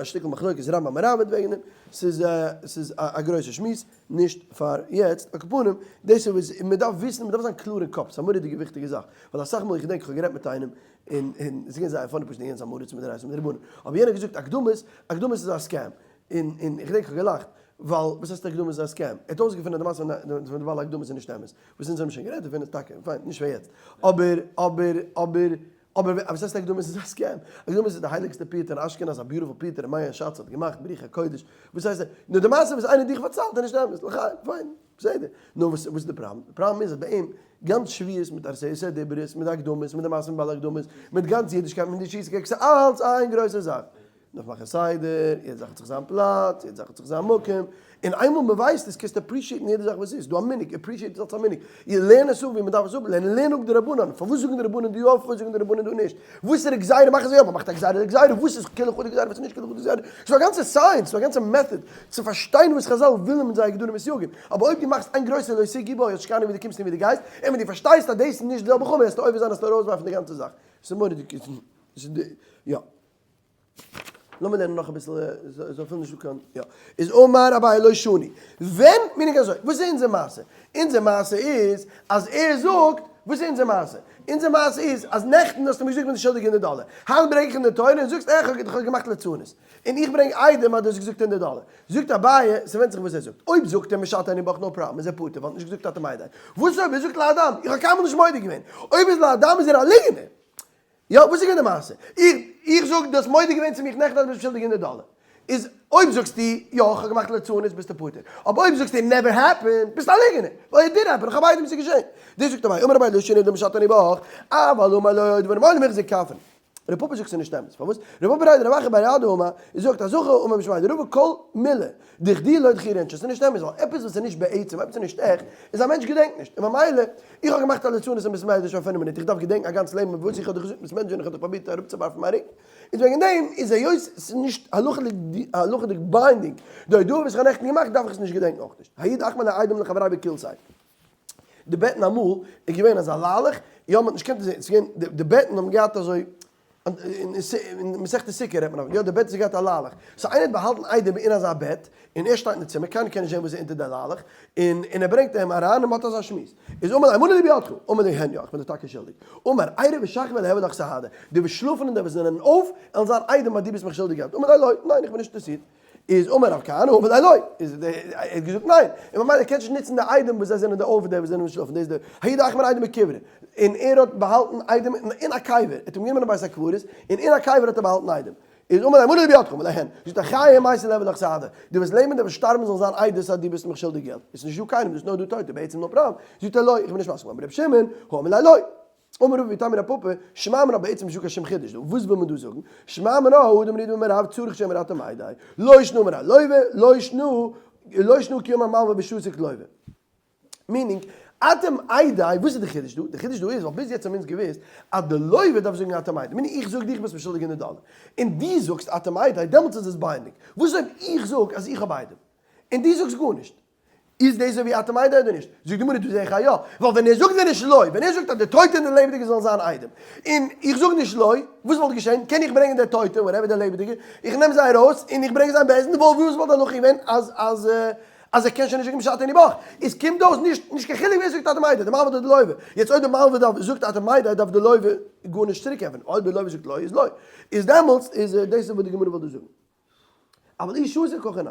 א שטיקל מחלוקת רמב ם ראבד וועגן דעם, ס'איז ס'איז א גרויסע שמועס, נישט פאר יעצט, על כל פנים, דאס איז וואס מען דארף וויסן, מען דארף זיין קלאר אין קאפ, ס'איז א מורא'דיגע וויכטיגע זאך, ווייל אסאך מאל, איך געדענק איך האב גערעדט מיט איינעם, און און ס'איז געווען זייער funny פשוט יענץ עם הארץ מיט דאורייתא מיט דרבנן, אבער יענער האט געזאגט אקדמות, אקדמות איז א scam, און און איך געדענק איך האב געלאכט, ווייל וואס הייסט אקדמות איז א scam? ער האט אויסגעפונען אז די מעשה פון די בעל אקדמות איז נישט אמת, וואס אונז האבן שוין גערעדט דערפון איז טאקע, פיין, נישט פאר יעצט, אבער אבער אבער. אבער וואס הייסט אקדמות איז א scam? אקדמות איז די הייליגסטע פיוט אין אשכנז, א beautiful פיוט ר' מאיר שץ האט געמאכט ברוח הקודש, וואס הייסט נו די מעשה וואס איינער דיך פארציילט איז נישט אמת, לחיים, פיין, בסדר, נו וואס איז די פראבלעם? די פראבלעם איז אז ביי אים גאנץ שבועות מיט עשרת הדיברות מיט די אקדמות מיט די מעשה מיט בעל אקדמות מיט גאנץ אידישקייט מיט די cheese cake ס'איז אלץ איין גרויסע זאך. דארף מאכן סדר, יעדע זאך האט זיך זיין פלאץ, יעדע זאך האט זיך זיין מקום, און איינמאל מען ווייסט עס קענסטו appreciate ן יעדע זאך וואס איז דא א מנהג, appreciate עס אלס א מנהג, לערן עס אפ ווי מען דארף עס אפלערנען, לערן אפ די רבנן, פארוואס זאגן די רבנן דא יא און פארוואס זאגן די רבנן דא נישט, וואסערע גזירה מאכן זיי יא, מען מאכט א גזירה לגזירה, וואס איז כהלכתא גזירה וואס איז נישט כהלכתא גזירה, ס'איז דא א גאנצע science, ס'איז דא א גאנצע method צו פארשטיין וואס חזל ווילן מיט זייער גדרים וסייגים, אבער אויב דו מאכסט איין גרויסע לא תגעו בו, האסט נישט קיין אנונג ווי דו קומסט און ווי דו גייסט, און ווען דו פארשטייסט אז דאס איז נישט די זעלבע חומר וועסטו עובר זיין וועסטו ארויסווארפן די גאנצע זאך, ס'איז מורא'דיג, יא. לאמיר לערנען נאך אביסל, ס'איז אפילו נישטא קיין, יא. איז אמר אביי לא שנו. ווען meaning אזוי, וואס איז אונזער מעשה? אונזער מעשה איז אז ער זאגט, וואס איז אונזער מעשה? אונזער מעשה איז אז נעכטן האסטו מיר געזאגט כ'בין שולדיג הונדערט דאלער. היינט ברענג איך אין די תורה און זאגסט איך האב געמאכט לצנות. און איך ברענג עדים אז דו האסט געזאגט הונדערט דאלער. זאגט אביי, ס'ווענדט זיך וואס ער זאגט. אויב זאגט ער משטה אני בך no problem איז ער פטור ווייל ער האט נישט געזאגט אתם עדי. וואס אויב ער זאגט להדם? איך האב קיינמאל נישט מודה געווען. אויב איז להדם איז ער א ליגענער. יא, וואס איז געווען די מעשה? איך איך זאג דו האסט מודה געווען צו מיך נעכטן אז דו ביסט שולדיג הונדערט דאלער. איז אויב זאגסטו יא איך האב געמאכט לצנות ביסטו פטור. אבער אויב זאגסטו never happened ביסטו א ליגענער. ווייל it did happen, איך האב עדים ס'איז געשען. דאס זאגט אביי, אמר אביי לא שנו אלא משטה אני בך, אבל אמר לא היו דברים מעולם החזיק כפן. ר' פפא זאגט ס'איז נישט אמת. פארוואס? ר' פפא בריה דרב אחא בר אדא אמר, זאגט הזכה אמר משמיה דרבא כל מילי דכדי לא דחי רענטש, עס איז נישט אמת, ווייל עפעס וואס איז נישט בעצם, עפעס איז נישט עכט, איז א מענטש געדענקט נישט, און ממילא, איך האב געמאכט א ליצנות אין בית מדרש פאר פינף מינוט, איך דארף געדענקן א גאנץ לעבן וואס איך האב דיך געזאגט אין בית מדרש ווען איך האב דיך פרובירט אראפצואווארפן מיין רוקן, איז וועגן דעם איז היות עס איז נישט הלכה'דיג binding, די הודאה וואס איך האב נעכטן געמאכט דארף איך עס נישט געדענקן אויך נישט. ההוא דאחמד עדים לחבריה בכילתיה. די בעטן אמאל איז געווען אזא ליילעך, יא מען האט נישט געקענט זען, ס'איז געווען, די בעטן האבן געהאט אזוי, אין מסכת סוכה רעדט מען אויף, יא די בעט האט געהאט א ליילעך, so איינער האט באהאלטן עדים אין אזא בעט, און ער שטייט אין די צימער, קיינער קען נישט זען וואס איז אונטער די ליילעך, און און ער ברענגט אים אריין און מען האט אזא שמועס, איז אמר ליה מנה לי בידך, אמר ליה הן יא איך בין דיר טאקע שולדיג, אמר איירי ושכבי ליהוו לך סהדי, די וואס שלאפן און די וואס זענען אויף, וועלן זיין עדים אז דו ביסט מיך שולדיג געלט, אמר ליה לא, ניין איך בין נישט אינטערעסירט. איז אמר רב כהנא אמר ליה לא, איז ער האט געזאגט ניין, און ממילא קענסט נישט נוצן די עדים וואס זיי זענען די אויף די וואס זענען שלאפן, דאס איז די ההוא דאחמד עדים בכוברא, און ער האט באהאלטן עדים אין א קבר, ער האט אים גענומען אין בית הקברות, און אין א קבר האט ער באהאלטן עדים, איז אמר ליה מנה לי בידך אמר ליה הן, זאגט ער חיי ומתי ליהוו לך סהדי, די וואס לעבן און די וואס שטארבן זאלן זיין עדות אז דו ביסט מיך שולדיג געלט, עס איז נישט דא קיינעם, דאס איז נאר דא טויטע, בעצם no problem, זאגט ער לא, איך בין נישט מסכים, אמר רבי שמעון, הא אמר ליה לא. אמר רבא ואיתימא רב פפא, שמע מינה בעצם נישטא קיין שום חידוש דא, וואס וויל מען דא זאגן? שמע מינה הא דאמר רב יהודה אמר רב צריך שיאמר אתם עדי, לא שנא אמר הלוה, לא שנא, לא שנא כי אמר מלוה ושתק לוה. meaning, אתם עדי, וואס איז די חידוש דא? די חידוש דא איז, ווייל ביז יעצט האבן אונז געוואוסט אז די לוה דארף זאגן אתם עדי, meaning איך זאג דיך ביסט מיר שולדיג הונדערט דאלער, און דו זאגסט אתם עדי, דעמאלטס איז עס binding. וואס אויב איך זאג אז איך האב עדים, און דו זאגסט גארנישט? איז דאס אזוי ווי אתם עדי אדער נישט? זאגט די גמרא דא זעה איך א יא, ווייל ווען ער זאגט ווען נישט לא, ווען ער זאגט אז די טויטע און די לעבעדיגע זאלן זיין עדים, און איך זאג נישט לא, וואס וואלט געשען? קען איך ברענגען די טויטע, whatever די לעבעדיגע, איך נעם זיי ארויס און איך ברענג זיי אין בית דין, וואס וואלט די הלכה געווען אז אז אז ער קען שוין נישט זאגן משטה אני בך? איז קומט אויס נישט נישט קיין חילוק ווער זאגט אתם עדי, די מלוה אדער די לוה, יעצט אויב די מלוה דארף זאגט אתם עדי דארף די לוה גארנישט צוריק ענטפערן, אויב די לוה זאגט לא איז לא, איז דעמאלטס איז דאס איז וואס די גמרא וויל דא זאגן. אבל אי שתק הכי נמי.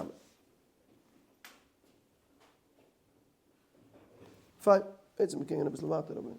פיין, בעצם מיר קענען אביסל ווייטער אבער.